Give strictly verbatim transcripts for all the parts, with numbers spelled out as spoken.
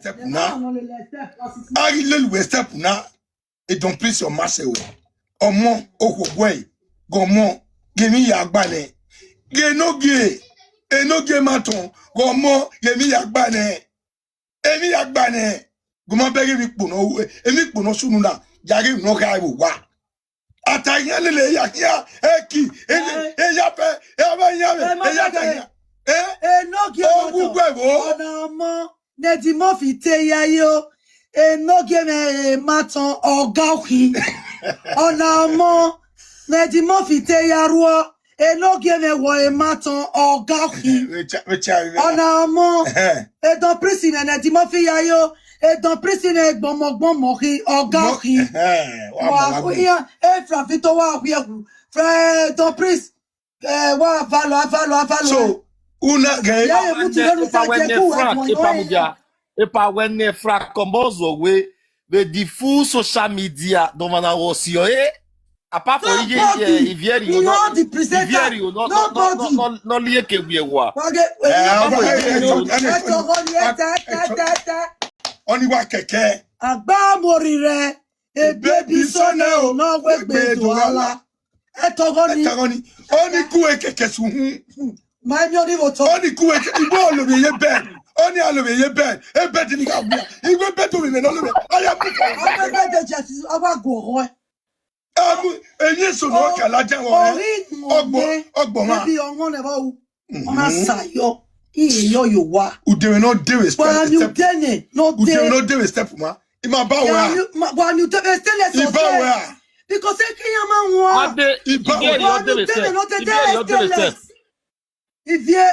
Step na. A ghi lele uwẹ step na. Edon Prince ọ ma sẹ wẹ. Ọmọ okhuo guẹ. Ghe ọmọ, ghe emwi ya gba nẹ. Ghe enogie, enogie ma tọn. Ghe ọmọ, ghe emwi ya gba nẹ. Emwi ya gba nẹ. Gu ma bẹghe emwi ikpo nọ, emwi ikpo nọ sunu na, ya ghe emwi nọ kha vbe owa. Ata iyan lele ya khian, eki, eya fẹ, eya fẹ iyan vbe, eya ta iyan. Eh? Enogie ọ wu guẹ vbo? Ọna ọmọ, ne Eddie Murphy te ya yo. Enogie mwẹ ma tọn ọga okhi. Ọna ọmọ, ne Eddie Murphy te ya rhuọ. Enogie mwẹ wọ e ma tọn ọga okhi. Ọna ọmọ, Edon Prince mwẹ ne Eddie Murphy ya yo. Edon Prince mwẹ gbọmọgbọmọ khin, ọga okhi. Wa iran, Efra Victor wa khiẹ wu. Edon Prince, eh, wa valọ, avalọ, avalọ. So, una gẹ. Ya ye mutu vbene u ta Epa wẹ ne Frank, Epa mudia. Epa wẹ ne Frank Kombozo we, with the full social media, no man was your, eh? Apart from iye, iviẹri, no, all the presenter, iviẹri, no, no, no, no, no, no, lieke we wa. Apart from iviẹri, no. Ọni wa kẹkẹ. Agba mori rẹ, ebebi sọnẹ o, nọ wegbe do ala. Ẹtọghọ ni. Ẹtọghọ ni. Ọni ku ekeke suhun. Ma mi ọni vbe otọ. Ọni ku ekeke, igbe olobie ye bed. Ọni alobie ye bed. E bed ni ka bia. Igbe bed to mi me no lobe. Aya mu. Ọgbẹ bed de Jesu, a wa gu ọghọ ẹ. Amu, ẹyin eso no ka ladian wọ. Ọghi ọgbọ, ọgbọ ma. Ibi ọmọ nẹ vbe ru. Ọ na sa yọ, iye yọ yo wa. Udeme no dey with step. Wa ni udeme no dey. Udeme no dey with step ma. I ma ba wẹ a? Wa ni udeme stay less. I ba wẹ a? Because e ke ya ma wọn. Ade, I ba wẹ a? Wa ni udeme no dey, stay less. Ivie,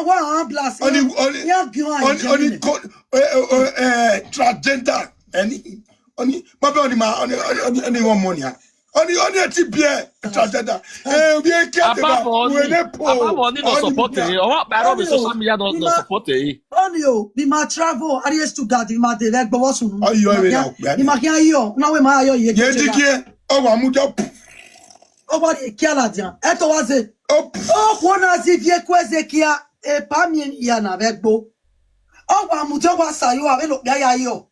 wa han blast. Oni, oni, ya gi wọn oni, oni ko, eh, eh, eh, transgender. Oni, oni, ma bẹ oni ma, oni, oni, oni, oni wọn mọ ni a. Oni, oni eti biẹ transgender. Eh, we ke de ba, we ne po. Apart from oni no support e, ọmọ pa ro social media no, no support e. Oni o, bi ma travel, ari Stuttgart, bi ma de vbe gbọwọ sunu. Ọyọ ere na okpẹ. Bi ma kian yọ, na we ma yọ ye. Ye di kie, ọ wa mu jọ. Ọ wa rhie kia ladian, ẹto wa ze. Okhuo na zẹ ivie ku ẹzẹ kia, epa miẹn ya na vbe ẹgbo. Ọ wa mudia, ọ wa sa yo avbe ne okpia ya yọ.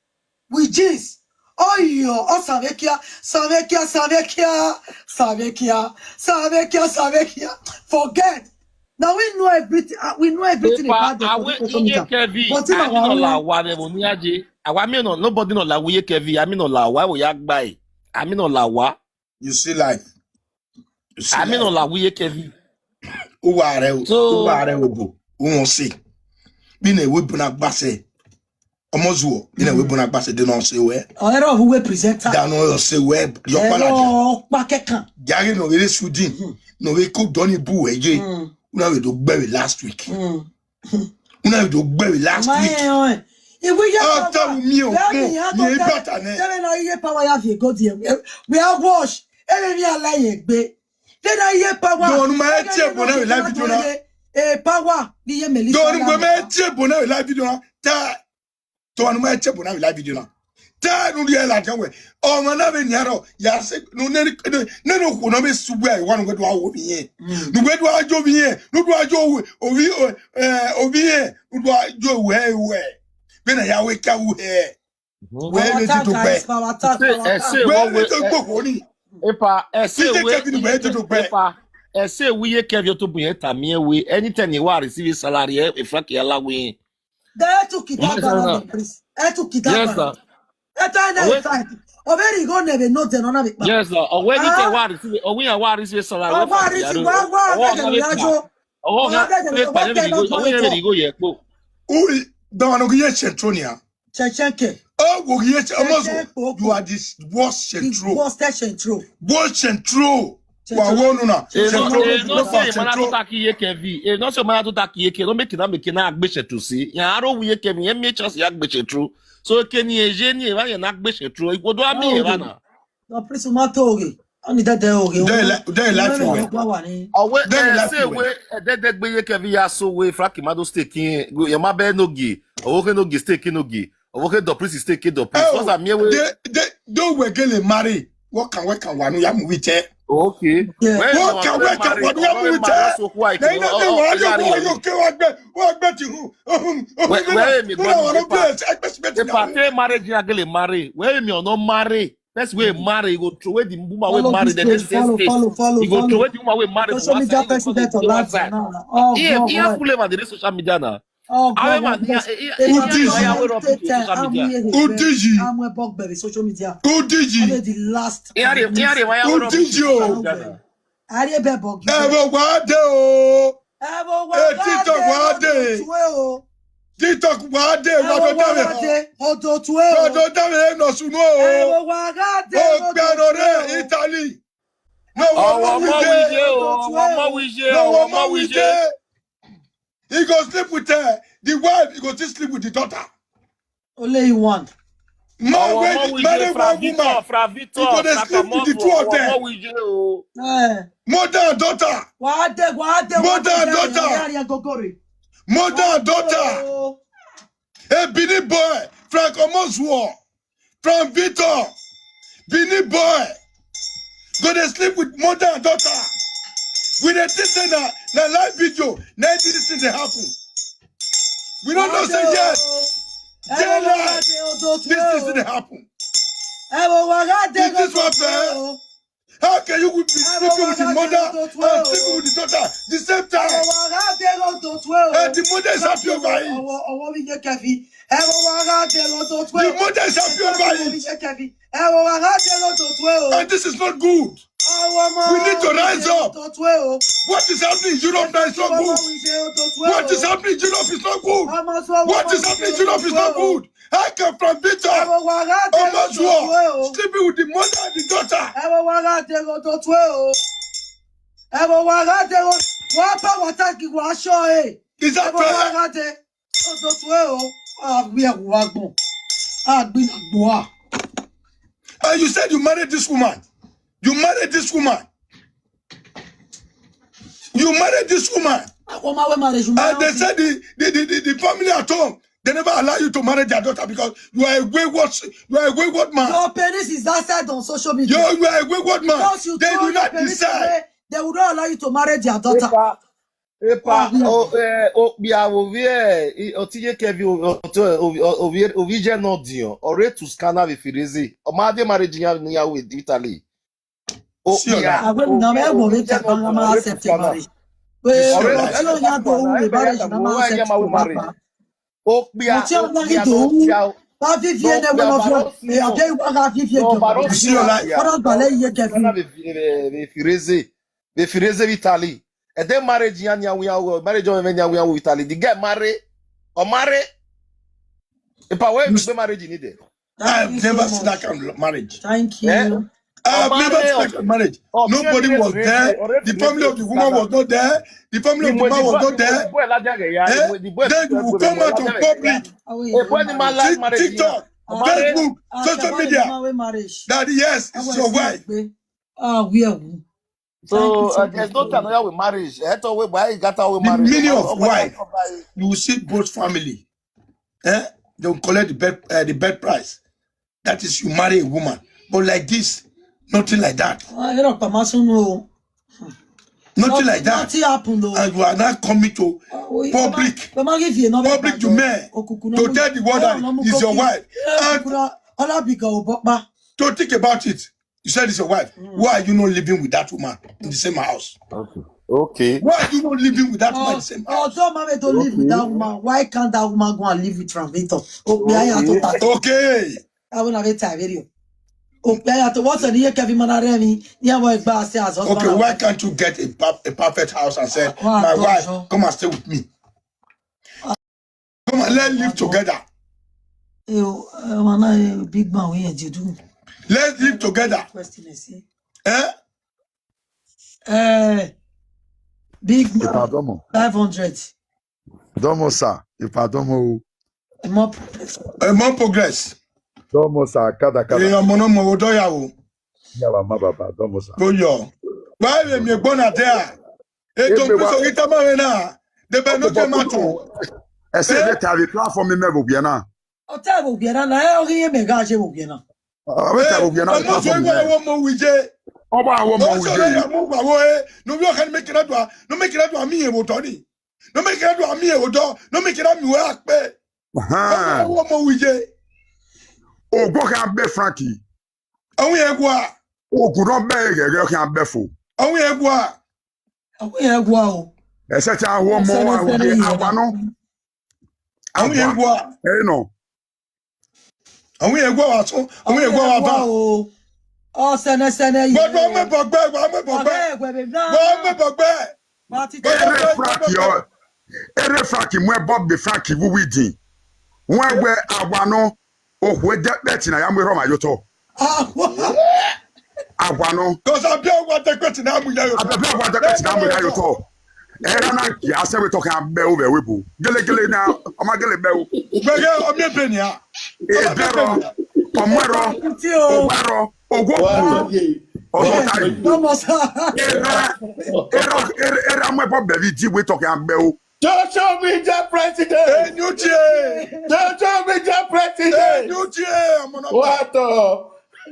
With jeans. Ọ yọ, ọ sa vbe kia, sa vbe kia, sa vbe kia, sa vbe kia, sa vbe kia, sa vbe kia. Forget. Now we know everything. Uh, we know everything about the political committee. But I mean, no la wa vbe ni aje. Awa mi no, nobody no la wi ye Kevin. I mean, no la wa wo ya gba e. I mean, no la wa. You see life. Ami nọ la wiye Kevin. Uwa rẹ, so, uwa rẹ obo, uwọn se. Bi ne we bona gbase. Ọmọ zuọ, bi ne we bona gbase de nọ se wẹ. Ọrẹ rọ hu we presenter. Da nọ se wẹ, yọ pa la dia. Ọkpa kẹkan. Jare nọ vbe re shooting, nọ vbe ko dọ ni bu wẹ ye. Una we do gbe vbe last week. Una do gbe vbe last week. Iwe ye power. After mi o, mi e bata nẹ. Tẹmẹ na iye power ya vie go there. We are wash. Ere mi ala ye gbe. Tẹmẹ na iye power. Don ma e tie bo na vbe live video na. E power ni ye Melissa. Don ma e tie bo na vbe live video na. Ta. Don ma e tie bo na vbe live video na. Te nu rhie ladian wẹ, ọmwa na vbe nian rrọọ, ya sẹ, ne, ne, ne, ne okhuo nọ vbe sẹ uwẹ, wa ne uwẹ do gha wo ovbi irẹn. Ne uwẹ do gha yo ovbi irẹn, ne uwẹ do gha yo ovbi, ovbi, eh, ovbi irẹn, ne uwẹ do gha yo uwẹ, uwẹ. Vbene a ya wẹ kia uwẹ. Wẹ ne dodogbe. Wẹ ne dodogbe okhuo ni. Epa, ẹse wẹ, epa, ẹse wẹ iye Kevin ọ tobọ irẹn tama irẹn wẹ, anytime ne I wa receive salary, e, e Frank ya la wẹ irẹn. Ẹ tu kidaba na, please. Ẹ tu kidaba. Yes, sir. Ẹ ta na fight. Ọ vbe rhie igho ne vbe nọ dẹ nọ na vbe kpa. Yes, sir. Ọ wẹ ni ke wa receive, ọ wẹ iran wa receive salary. Ọ wa receive, wa, wa, wa, wa, wa, ọ wa vbe kpa, ọ wa vbe rhie igho ye kpo. Ui, da wa no ye central nia. Chechenke. Oh, wo ye, almost, you are the worst central. Worst central. Worst central. Wa wo nu na. E no, e no se emwa na tuta ki iye Kevin. E no se emwa na tuta ki iye Kevin. No make na make na gbe central si. Ya aro wi iye Kevin. Ye mi chance ya gbe central. So ke ni eje ni emwa ye na gbe central. Igbodo ami emwa na. No, please, ma to oghe. Oni dede oghe. They li-, they life we. Ọwẹ, they life we. Ẹse wẹ, ẹdẹdẹ gbe iye Kevin ya so wẹ Frank Imado stay kin. Ye ma bẹ no gi. Ọwọ ke no gi stay kin no gi. Ọvbokhe Dọ Prince stay ke Dọ Prince. What's that? Miẹn wẹ. De, de, do wẹ gele marry. Wẹ kan, wẹ kan wa nu ya mu vbe itẹ. Okay. Yeah. Wẹ Wọ́n kà, wẹ kà, wọ́n ní wọ́n mú mi tẹ́. Lẹ́yìn náà, wọ́n á yọ, wọ́n á yọ kẹ́ wọ́n gbẹ, wọ́n gbẹ ti hu. Wẹ, wẹ mi gbọ́ ní ipa. Ipa te marriage na gele marry. Wẹ mi ọ̀nà marry. Person wey marry, he go throw away the woman wey Follow marry. this Then page, this follow, stage, follow, follow, he go throw follow. away the woman wey marry for Social one media side. He go person throw get the a one lot side. now. Oh, He, God, he have God. full name and the social media now. Oh, Awe God, man, God. he, he, If he, I he, he, he, take time, I'm here. Udiji. I'm a bug baby social media. Udiji. I'm the last. He had a, he had a wire Udiji. Udiji o. Social media now. Ari ebe bug. Ẹ vbe wa de o. Ẹ vbe wa Eh, TikTok de wa de. Odo tue o. TikTok wa de, Ẹ wa vbe do wa dame wa họn. de. Odo tue o. Wa do dame he nọ sunu o. Ẹ vbe wa gha de. Odo tue o. Italy. No, wa Ọmọ mọ wije. wije o, ọmọ mọ wije No, o, wa ọmọ mọ wije. wije. He go sleep with uh, the wife, he go still sleep with the daughter. Only one. Man, Ọmọ wey mọ wije, marry Fra one Victor, woman, Fra he Victor, go dey Fra sleep with the Kamozu, two of ọmọ them. wije o. Eh. Mother and daughter. Wa de, wa de, wa Mother de, and de, daughter. de, de, gogori. Mother and daughter. Oh. A Benin boy, Frank Omozuo, Frank Victor, Benin boy, go dey sleep with mother and daughter. We dey think say na, na live video, na this thing dey happen. We don't know say yes, Ẹ wo daylight, wa de odo this tue thing o. dey happen. Ẹ wo wa gha de Is this odo what tue fair? o. How can you be sleeping with the mother and sleeping with the daughter the same time? Ẹ wo wa gha de odo tue o. And the mother is happy over it. Ọwọ, ọwọ vbe iye kẹfi. Ẹ wo wa gha de odo tue o. The mother is happy over it. Ẹ wo wa gha de odo tue o. And this is not good. Ọwọ mọ We need to rise up. odo tue o. What is happening in Europe now is not good. What is happening in Europe is not good. What is happening in Europe is not good. How can Frank Victor Ẹ wo wa gha de odo tue o. sleeping with the mother and the daughter? Ẹ wo wa gha de odo tue o. Ẹ wo wa gha de odo. Wa ba wa ta gi wa sọ e. Is Ẹ that wo wa fair? gha de odo tue o. A gbe ẹwu wa gbọn. A gbe na gbo a. And you said you married this woman. You married this woman. You married this woman. Akoma we marriage, And they said the, the, the, the, the family at home, they never allow you to marry their daughter because you are a wayward, you are a wayward man. Your penis is outside on social media. You, you are a wayward man. Because you They throw do your not penis decide. away, they will not allow you to marry their daughter. Epa, epa, Oh, yeah. o, eh, okpia vbe ovie, eh, i- ọtẹn iye kẹfi, o- ọtẹn, o- o- ovie, ovie je nọ diọn, ọ rre to scanner vbe Firenze. Ọ ma de marriage yan, yan with Italy. See, Okpia, Awe mi na o- me wo ovie vbe je ta nọ kan diọn, ma ọ rre to accept scanner. marriage. Wẹ, Ọ rre to ọtẹn scanner, ya do ru ebe ya marriage ta na ma mo, wa accept ya ma we ko marriage. papa. Okpia, Ọtẹn ọna okpia ghi do no ru. okpia o- Ba vivie no ne okpia wẹ no ba viọ. ro si E no. ade wa gha vivie No ba ro You si see your no life. okpia. Ọna gbalẹ iye kẹfi. Scanner vbe, vbe, vbe Firenze. Vbe Firenze vbe Italy. Ẹdẹ marriage yan nian wian wo, marriage ọmọ mwẹ nian wian wo Italy. The girl marry, ọ marry. Epa wẹ You mi s- gbe marriage ni dẹ. Thank I've you never so seen that much. kind of marriage. Thank Eh? you. I've Ọ never marry, seen that ọ kind of marriage. ọ Nobody marry was there. The family of the woman was not there. The family of the man was not there. Eh? Then you will come out on public. Awe, Epo ni ma live Tik- marriage yan. TikTok, Ọ marry. Facebook, Ah, social Shabani media. ma we marriage. That yes, it's Awe, your si wife. egbe. Ah, we are who? So Thank you so uh, much, there's no Lord. time we marriage. I thought we buy got our The marriage. meaning of Ọ- ọ- wife, ọ- you will see both family. Eh? They will collect the bed, uh, the bed price. That is, you marry a woman. But like this, nothing like that. Ah, ẹ rọ pa ma sunu o. Nothing like that. Nothing happen o. And you are not coming to Ah, we- public, Mama give you another public bag of domain okuku to no tell the world that is your wife. Eh, And okukura, ọla biga obọkpa. to think about it, you said it's your wife. Mm. Why are you not living with that woman in the same house? Okay. Okay. Why are you not living with that woman in the same house? Although Mama don't live with that Okay. woman, why can't that woman go and live with Frank Victor? Oh, yeah, yeah, Okay. to that. Okay. I will have a time video. Oh, yeah, yeah, to what's the year Kevin Manaremi? Yeah, well, glass as Okay, husband. why can't you get a, per- a perfect house and say, Wa my wife, dọjọ. come and stay with me? Come and let's live together. Eh, oh, eh, man, eh, big man, we ain't you do. Let's live together. Question is, eh? Eh? Eh, big man, Ipa dọmọ. five hundred. Dọmọ, sir. Ipa dọmọ o. More progress. Eh, more progress. Dọmọ, sir. Kada, kada. Eh, ọmọ náà mọ odọ ya o. Yàrá má bàbá, dọmọ, sir. Ó yọ. Why we mi gbọ́ na there? Ètò Egbe wa- ìpèsè orí tá máa rẹ náà. They better not get mad too. Ẹ sẹ Eh? ẹ ta vbe platform mẹ vbe owiẹ na. Ọ ta vbe owiẹ na, na ẹ ọghe mẹ gha je vbe owiẹ na. Ọ vbe ta vbe owiẹ na, Ọmọ platform sọ mẹ. Ìwé ọmọ wije. Ọ ba wọ ọmọ Oso uwije. Ya mu gba wo e, no vbe ọkhan ne mẹ kira dua, ne mẹ kira dua miẹn vbe otọ ni. Ne mẹ kira dua miẹn vbe otọ, ne mẹ kira miẹn uwa akpe. Ọ ba Ahan. wọ ọmọ uwije. Ogbọ khian bẹ Frankie. Ọwin ẹgua. Ogun nọ bẹ ghẹghẹ khian bẹ fo. Ọwin ẹgua. Ọwin ẹgua o. Ẹsẹ te a wọ ọmọ Ẹsẹ wa nẹsẹ uwije nẹsẹ. Awa nọ. Ọwin Awa. Ẹgua. Ẹ nọ. Ọwin ẹgua wa sọ, ọwin ẹgua wa ba. O. Ọ sẹnẹsẹnẹ ye. Gbọdọ mẹ bọgbẹ, wa mẹ bọgbẹ. Ọgẹ ẹgbẹ vbe na. Wa mẹ bọgbẹ. Wa ti Ere Frank yọ. Ere Frank mu ẹbọ be Frank vbe uwidin. Wẹ wẹ awa nọ, okhuo ẹdẹkpẹti na ya mu erha ọmwa ye otọ. Awa nọ. Because abia wa dẹkpẹti na mu ya yo. Abia wa dẹkpẹti na mu ya ye otọ. Ẹra na gia sẹ vbe tọ khian bẹ ovbi ẹvbo. Gelegele na, ọ ma gele bẹ o. Gbẹghe ọ miẹn ebe nia. Ebẹrọ, ọmọẹrọ, owarọ, owoku, ọdọtae. Erha, erha, erha, erha mu ẹbọ bẹvbe idi vbe tọ khian bẹ o. Social media president. Enuchie. Social media president. Enuchie, ọmọ na. Wa tọ.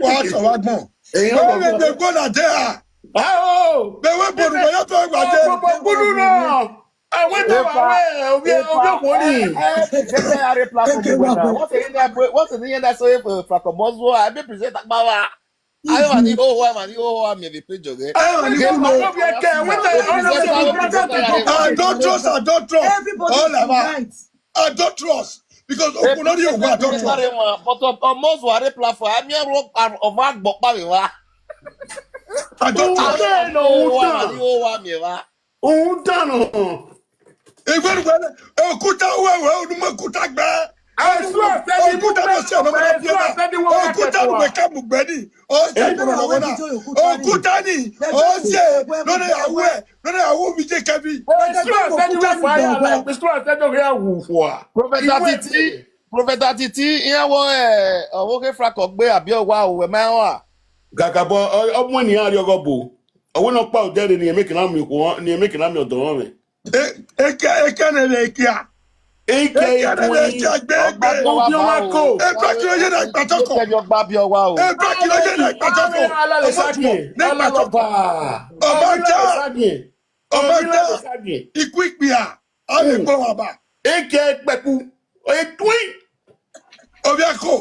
Wa tọ wa gbọn. Eyan Bẹghe wa gbọn. Egbe gbo na de a. Ao. Bẹghe bonu, bẹghe tọ wa de. Gbogbo gbunu na. Àwọn ẹgbẹ́ wa Epa, wẹ̀, obi, obi epa, òkú ni. Eh, eh, presenter ya re platform wẹ̀ na. What's the name that, what's the name that say for, for Komozo? I be presenter pa wa. Ayo, mani ho ho, mani ho ho, mi vbe page ge. Ayo, mani ho ho. Adulterous, adulterous. Everybody is right. Adulterous. Because okun no dey over adulterous. But of, of most were platform, I mean, rock of, of our bokpa we wa. Adulterous. Amen, no, mani ho ho, mi wa. Uhun dan nọ. Ìwé ìwé okuta wẹwẹ onumọ okuta gbẹ. Ẹ̀sùn ọ̀sẹ̀ ni mo Okuta fẹ́ lọ sí ọ̀nà sọ, mọ́tò ẹ̀sùn bíọ́dà. Ọ̀sẹ̀ ni wọ́n wá Okuta kẹ́kọ̀ọ́ ni wa. Wẹ̀ká mú gbẹ ni. Ọ̀sẹ̀ Ẹ kúrò lọ́wọ́ náà. Okuta ni. Ọ̀sẹ̀ lórí àwọ̀ ẹ̀, lórí àwọ̀ mi jẹ́ kẹ́bí. Ẹ̀sùn ọ̀sẹ̀ ni wọ́n fà á yà láì pé ẹ̀sùn ọ̀sẹ̀ ni wọ́n yà wù fún wa. Prophet Ìwé Titi, Prophet Titi, ìyẹn wọ ẹ, ọwọ́ kẹ frakọ gbé àbí ọwọ́ àwọ̀ ẹ̀ máa ń wà. Gàgàbọ ọmọ ènìyàn rí ọgọ bò. Ọwọ́ náà pa òdẹ́rẹ́ ni èmi kìnnà mi kò wọ́n, ni èmi kìnnà mi ọ̀dọ̀ wọn mẹ́. Eke eke ne le kia. Ike Eke ne le ikun kia gbe Ọgba gbe. Bí ọwọ́ Obi ọmọ bá kò. o. Ebe kilo ye na gbatọkọ. Ebe ọgba bí ọwọ́ o. Ebe kilo ye na gbatọkọ. Alẹ́ lè ságìyẹn. Ní gbatọkọ. Ọmọ Alẹ́ lè ta. Ságìyẹn. Ọmọ Alẹ́ ta. Lè ságìyẹn. Ikú ìpìyà. Alẹ́ gbọ́ wà bá. Eke pẹ̀kú. Etui. Obi ako.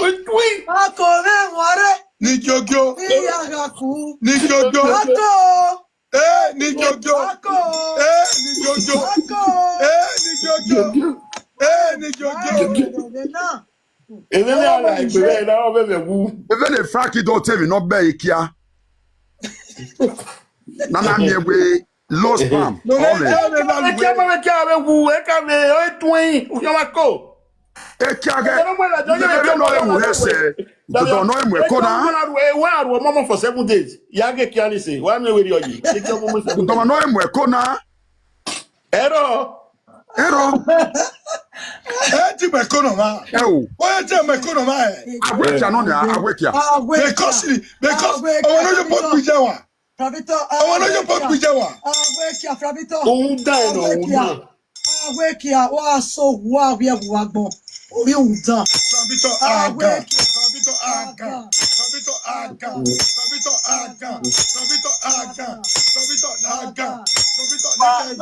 Etui. Ako rẹ wọn rẹ. Ni jogio. Iya ga ku. Ni jogio. Ako. Eh, ni jojo. Ako. Eh, ni jojo. Ako. Eh, ni jojo. Eh, ni jojo. Ayo, ẹgbẹ náà. Ebe ne a la egbe rẹ na ọ vbe vbe wu. Ebe ne Frankie do te mi nọ bẹ ikia. Na na mi egbe lost palm. No, no, Ole. no, no, no, Eke no. Eke ma eke ave wu, eke ave o tuin, u yọ ma ko. Ekiaghẹ, Ẹdọmọ ẹdọ, ne ọ mu ẹko na. Ẹdọmọ ẹdọ, ẹwẹ aru ọmọmọ for seven days. Ya ghe kia ni se, wa miẹn wẹ rri ọye. Ẹdọmọ ne ọ mu ẹko na. Ẹrọ. Ẹrọ. Ẹ ti mu ẹko nọ ma. Ẹ o. Ọ yẹ ti mu ẹko nọ ma ẹ. Awẹkia nọ nia, awẹkia. Because, because ọmọ ne yọ bọ gbije wa. Ọmọ ne yọ bọ gbije wa. Awẹkia, Frabito. Òun dá ẹ nọ, òun dá. Awẹkia, wa so wa wiẹ wa gbọn. Orí òun dán. Frabito aga. Frabito aga. Frabito aga. Frabito aga. Frabito aga. Frabito aga. Frabito aga.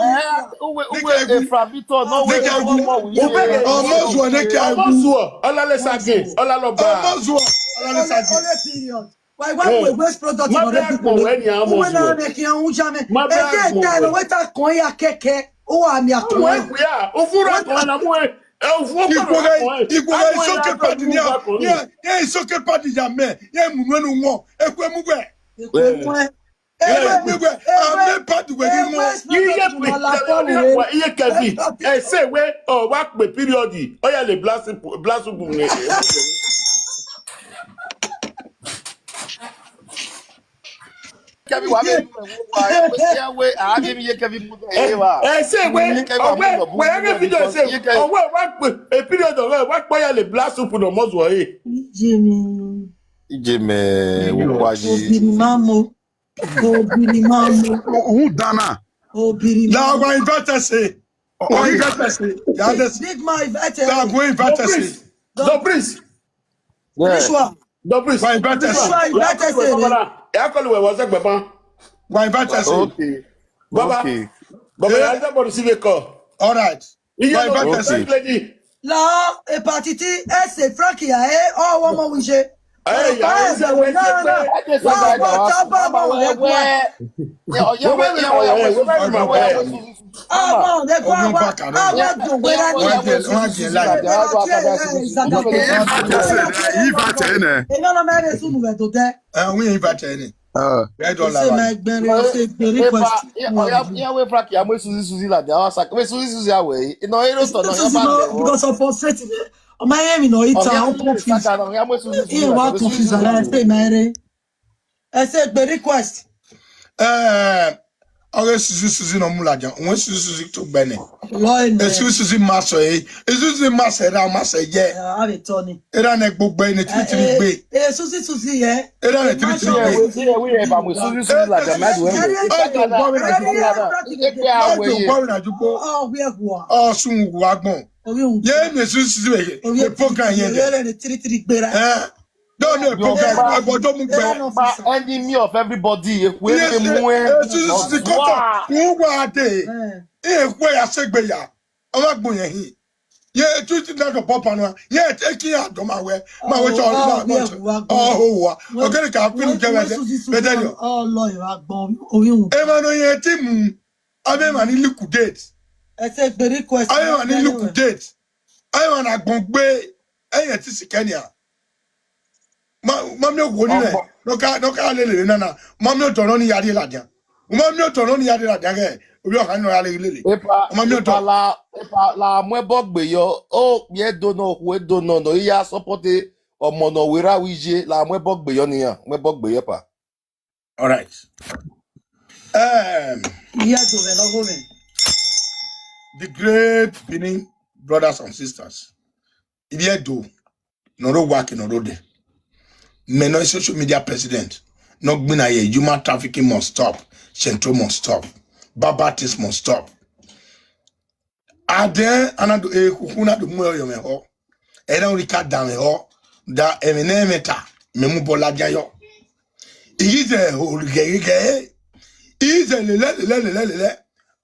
Uwe, uwe, Frabito, no, we, ọmọ zuọ ne kia wu. Ọmọ zuọ, ọlalẹsage, ọlalọba. Ọmọ zuọ, ọlalẹsage. Only period. Why, why we waste product? Ma bẹ agbọn wẹ ni a mọ zuọ. Uwe na ne kia wu jame. Ma bẹ agbọn wẹ. Eke ta no we ta kọn ya kẹkẹ. O wa mi akọn. Uwe ya, o fura kọn na mu e. Ẹ, o fura kọn na kọn e. Igwe isoke padi ni a. Ye, ye isoke padi ya mẹ. Ye mu nuẹn nu wọn. Ekwe mu wẹ. Ekwe mu wẹ. Ekwe mu wẹ. Ame padi wẹ ni wọn. Iye pe. Iye kẹfi. Ẹ sẹ wẹ, ọ wa pe period. Ọ ya le blast, blast bu ne. Kevin wa vbe ru ẹvbo wa, ẹ wẹ, a ghi vbe ye Kevin mu dẹ ye wa. Ẹ sẹ wẹ, ọwẹ, wẹ ya ghe video sẹ, ọwẹ wa pe, e period ọwẹ wa kpọ ya le blast up ne ọmọ zuọ re. Jimmy. Jimmy, wo kwa ji. Obìnrin máa mú. Obìnrin máa mú. Who done that? Obìnrin máa mú. Na wa invite us. Oh, invite us. Big man invite us. Na go invite us. The prince. This one. Double is. Why better say? Why better say? Ya call we was a baba. Why better say? Okay. Baba. Okay. Baba, yeah, everybody see the call. All right. Why better say? Lady. La hepatitis S Frankie ya, eh, oh, one more wish. Eh, ya, eh, ya, we say, we say, we say, we say, we say, we say, Iye wẹ Frankie, a mu Suzi Suzi ladian, a sa, wẹ Suzi Suzi a wẹ, ẹ nọ ẹ rọ tọ nọ, because of frustrated. Ọ ma rẹn emwi ne ọ i ta, ọ confuse. Iye wa confuse, a na explain ma rẹn. Ẹ sẹ egbe request. Eh, ọghe Suzi Suzi ne ọ mu ladian, uwẹ Suzi Suzi to gbẹ nẹ. Lọ ene. Suzi Suzi ma sẹ ẹre, Suzi Suzi ma sẹ ẹre, ma sẹ ẹre. A vbe tọ ni. Erha ne gbogbo ẹre ne tiri tiri gbe. Eh, Suzi Suzi yẹ. Erha ne tiri tiri gbe. Suzi Suzi ladian, ma do ẹre. Ọ do gba wẹ na jugbo. Ọ do gba wẹ na jugbo. Ọ sun wu agbọn. Ye ne Suzi Suzi vbe ye program yẹn de. Erha ne tiri tiri gbe ra. Eh. Don't know program, but don't move back. Enemy of everybody. Ekwe mu e. Suzi Suzi kọta. Who wa de? Ekwe ya segbe ya. Ọ wa gbọn yẹn hin. Ye tu ti na do pop anu. Ye take ya do ma wẹ. Ma wẹ cho ma ma cho. Oh wa. Ogere ka pin je wẹ. Better yo. Oh lo yo agbọn. Oyun. Emanu ye ti mu. Avbe emwa ni liquidate. Ẹ sẹ egbe request. Avbe emwa ni liquidate. Avbe emwa ne agbọn gbe, ẹ i rẹn te sikẹ nian. Ma, ma miẹn okhuo ni rẹ, ne ọ ka, ne ọ ka lele vbe nana. Ma miẹn otọ nọ ni ya rrie ladian. U ma miẹn otọ nọ ni ya rrie ladian ghẹ, ovbi ọkhan nọ ya lele. Epa, ma miẹn otọ. Epa la, epa la mu ẹbọ gbe yọ. O, ye do nọ, okhuo do nọ, nọ i ya support ọmọ ne ọ werriẹ iye, la mu ẹbọ gbe yọ nian, mu ẹbọ gbe yọ epa. All right. Um, Iye do vbe nọ gho mwẹ. The great Benin brothers and sisters. Ivbi Ẹdo, ne ọ rre owa ke ne ọ rre odẹ. Mẹ nọ social media president, ne ọ gbinna ye human trafficking must stop, Central must stop, bad bad things must stop. Adẹn, a na do, ekhukhu na do mu ẹre yọ mwẹ họ. Ẹ na ri ka danmwẹ họ, da ẹmwẹ ne ẹmwẹ ta, mẹ mu bọ ladian yọ. I ghi zẹ oghẹghẹghẹ, I ghi zẹ lelẹ, lelẹ, lelẹ, lelẹ.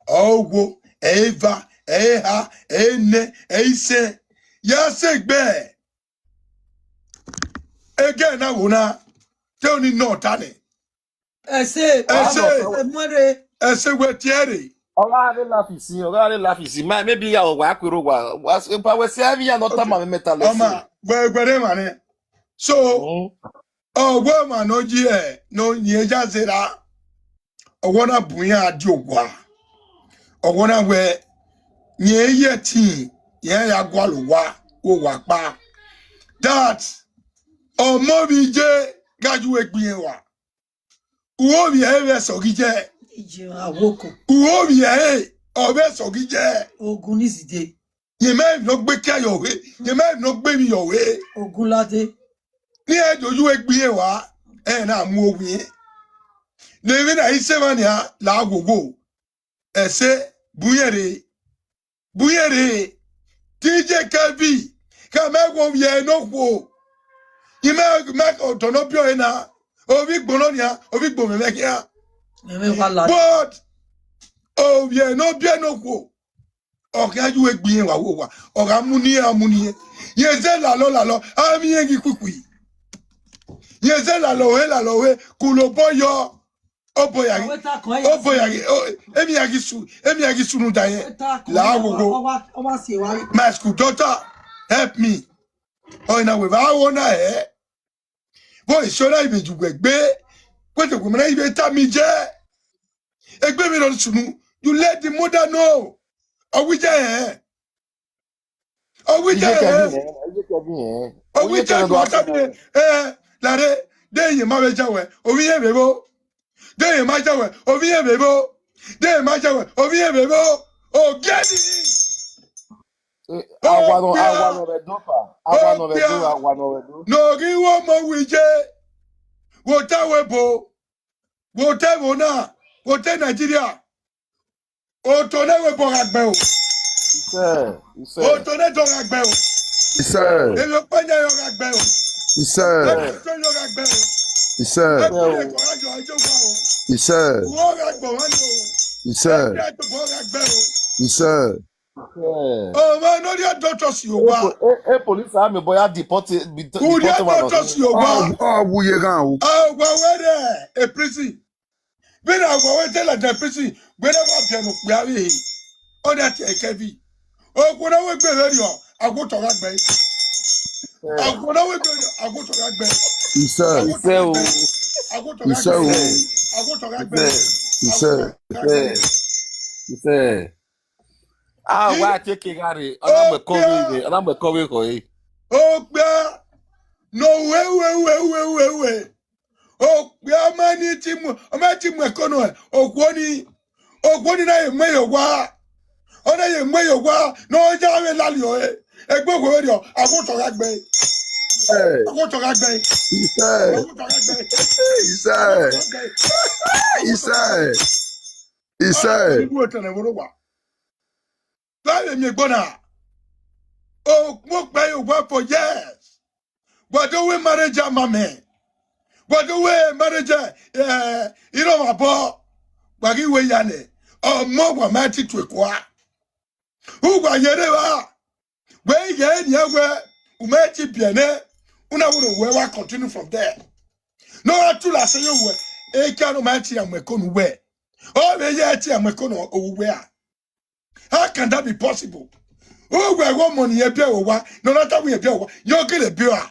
Ọ wo, ẹ i va, ẹ i ha, ẹ i nẹ, ẹ i sẹ. Ya sẹ egbe. Ẹghẹ na wo na, te oni nọ ta nẹ. Ẹ sẹ, ẹ sẹ, ẹ mu ẹre. Ẹ sẹ wẹ tie ẹre. Ọ gha rre lafi sin, ọ gha rre lafi sin. Ma, maybe ya wa kuero wa, wa, pa wẹ sẹ avbe iran ne ọ tama mwẹ mẹta lẹ. Ọma, wẹ, wẹ rre emwa nẹ. So, mm, ọ wẹ emwa ne ọ ye, ne ọ yin ya zẹ ra. Ọ wẹ ọ na bu iran die owa. Ọ wẹ ọ na wẹ, yin ye ẹtin, iran ya gualọ owa, owa kpa. That, ọmọ vbe iye gha ye uwu egbe iran wa. Uwo vbiẹ ẹre vbe ẹsọghe iye. Iye awoko. Uwo vbiẹ ẹre ọ vbe ẹsọghe iye. Ogun ni zide. Ye ma emwi ne ọ gbe kia yọ vbe, ye ma emwi ne ọ gbe emwi yọ vbe. Ogun lade. Ne iran do ye uwu egbe iran wa, ẹ na mu owiẹn. Ne emwi na i sẹ emwa nian la wowo. Ẹ sẹ, bu irẹn rre, bu irẹn rre. D J Kevin, khẹ mẹ wẹ ovbi ẹre ne okhuo. I mẹ, mẹ otọ ne ọ biẹ ọre na, ovbi igbọn nọ nian, ovbi igbọn mwẹ khian. Ẹmwẹ wa la. But ovbi ẹre ne ọ biẹ ne okhuo, ọ khian ye uwu egbe iran wa wo owa, ọ gha mu ne iran mu ne iran. Ye zẹ lalọ lalọ, a miẹn irẹn ghi khuikhui. Ye zẹ lalọ ọre lalọ ọre, kulo obọ yọ. Obọ ya ghi, obọ ya ghi, o, emwi ya ghi su, emwi ya ghi sunu da yẹn. La wowo. My school daughter, help me. Ọ na wẹ vbe a wo na hẹ. Vbọ eso na i vbe ju wẹ gbe. Kuete wẹ ma na i vbe tama iye. Egbe vbe nọ sunu, you let the mother know. Ọ wẹ iye hẹ. Ọ wẹ iye hẹ. Ọ wẹ iye hẹ. Ọ wẹ iye hẹ. Eh, lare, de iye ma vbe ja wẹ, ovbi iye vbe vbo. De iye ma ja wẹ, ovbi iye vbe vbo. De iye ma ja wẹ, ovbi iye vbe vbo. Ogiẹni. Eh, awa nọ, awa nọ vbe do pa. Awa nọ vbe do, awa nọ vbe do. Ne ọ ghi wẹ ọmọ wẹ iye. Vbe otọ ẹvbo. Vbe otọ ẹvbo na. Vbe otọ Nigeria. Otọ ne ẹvbo ẹbọ gha gbe o. Isẹ, isẹ. Otọ ne ẹdẹ gha gbe o. Isẹ. Emwi ọkpa ne ọ gha gbe o. Isẹ. Ẹgbẹ tó yọ gha gbẹ o. Isẹ. Ẹgbẹ tó yọ gha jọ ẹjọ wa o. Isẹ. Wọ́n gha gbọ̀ wá lọ o. Isẹ. Ẹgbẹ tó wọ́n gha gbẹ o. Isẹ. Ọmọ náà rí ẹjọ́ tó sì o wa. E, e police army boy a deport, be, Kò rí deport ẹjọ́ tó sì o wa. Ọ, ọ wuye ghan o. Ọgbà wẹ́rẹ́ e prison. Vbene a wa wẹ te ladian prison, vbene wa biẹ ne okpia vbe ehe, ọ na tie ẹkẹ vi. Okhuo na wẹ gbe vberriọ, a gha otọ gha gbe. Okhuo na wẹ gbe vberriọ, a gha otọ gha gbe. Isẹ. Isẹ o. A gha otọ gha gbe. Isẹ o. A gha otọ gha gbe. Isẹ. Isẹ. Isẹ. A wa tie ke gha rre, ọ na mu ẹko vbe, ọ na mu ẹko vbe khọ ẹre. Okpia, no we we we we we we. Okpia ma ni ti mu, ọ ma ti mu ẹko nọ, okhuo ni, okhuo ni na ye mu ẹre owa. Ọ na ye mu ẹre owa, ne ọ ya vbe lali ọre. Egbe okhuo vberriọ, a gha otọ gha gbe. Ẹ. A gha otọ gha gbe. Isẹ. A gha otọ gha gbe. Isẹ. A gha otọ gha gbe. Isẹ. Isẹ. Ọ na mu ẹko vbe owa. Vbe a vbe miẹn egbe na? Okpokpa ye owa for years. Wa do wẹ marriage amamẹ. Wa do wẹ marriage, eh, irọmwabọ. Wa ghi wẹ ya nẹ, ọmọ wa ma ti tue kua. Uwa ye rre evba. Wẹ i ghẹ nian wẹ, u ma ti biẹ nẹ, u na wẹ ne uwẹ wa continue from there. Ne ọ gha tula sẹ ye uwẹ, ekia ne ọ ma ti ya mu ẹko ne uwẹ. Ọ vbe ya ti ya mu ẹko ne uwẹ a. How can that be possible? Uwẹ ghe ọmọ ne irẹn biẹ vbe owa, ne ọ na ta wẹ irẹn biẹ vbe owa, yọ gele biẹ ọa.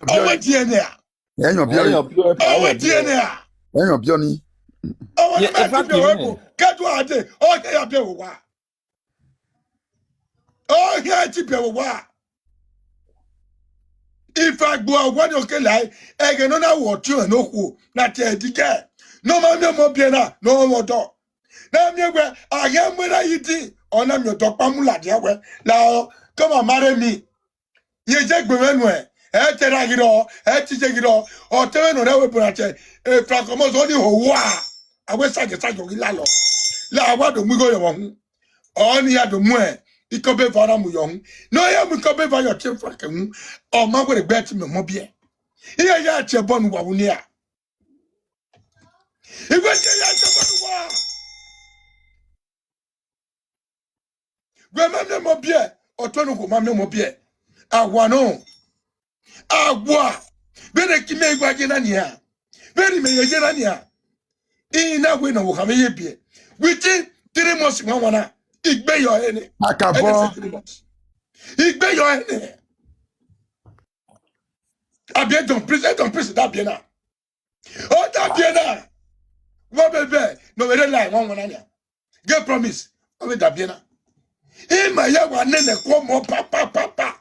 Ọ wẹ diẹ nẹ a? Ẹyàn bí ọni. Ọ wẹ diẹ nẹ a? Ẹyàn bí ọni. Ọ wẹ ne ma ti biẹ vbe owa, kẹdua a dee, ọ hia ya biẹ vbe owa. Ọ hia ti biẹ vbe owa. Ifa gbe uwa ni ọ ke lae, ẹghẹ ne ọ na ru ọtiọnrẹn ne okhuo, na tie ẹdidẹ, ne ọ ma miẹn ọmọ biẹ na, ne ọ mwẹ ọdọ. Na miẹn wẹ, a ghi mu ẹre yi di, ọ na miẹn ọdọ ọkpa mu ladian wẹ, lahọ, come and marry me. Ye je gbe mwẹ nuẹn, ẹ te ra ghi rrọọ, ẹ te je ghi rrọọ, ọ te mwẹ ne ọ rre ẹvbo ebo na tie, e Frank Omozo ni ho uwa, a wẹ sagiẹsagiẹ ọ ghi lalọ, la a wa do mu igho yọ vbe ọhun. Ọ ni ya do mu ikọbeva na mu yọ hun. Ne ọ ya mu ikọbeva yọ tie Frank wu, ọ ma wẹ gbe ti miẹn ọmọ biẹ. Iye ya tie ẹbọ ne uwa vbe nia. Iwe tie ya tie ẹbọ ne uwa. Wẹ ma miẹn ọmọ biẹ, ọtẹn ne uwa ma miẹn ọmọ biẹ. Awa nọ. Awa, vbene ki mẹ wa ye na nian, vbene imẹ ye ye na nian, I na wẹ ne ọvbokhan mwẹ ye biẹ. Within three months, wanwan na, igbe yọ ẹre nẹ. Akabọ. Ẹdẹ sẹ three months. Igbe yọ ẹre nẹ. A biẹ Don Prince, Don Prince da biẹ na. Ọ da biẹ na. Wẹ bẹbẹ, ne ọ vbe rre la wanwan na nia. Get promise, ọ vbe da biẹ na. Ima ya wa nene ẹko ọmọ pa, pa, pa, pa,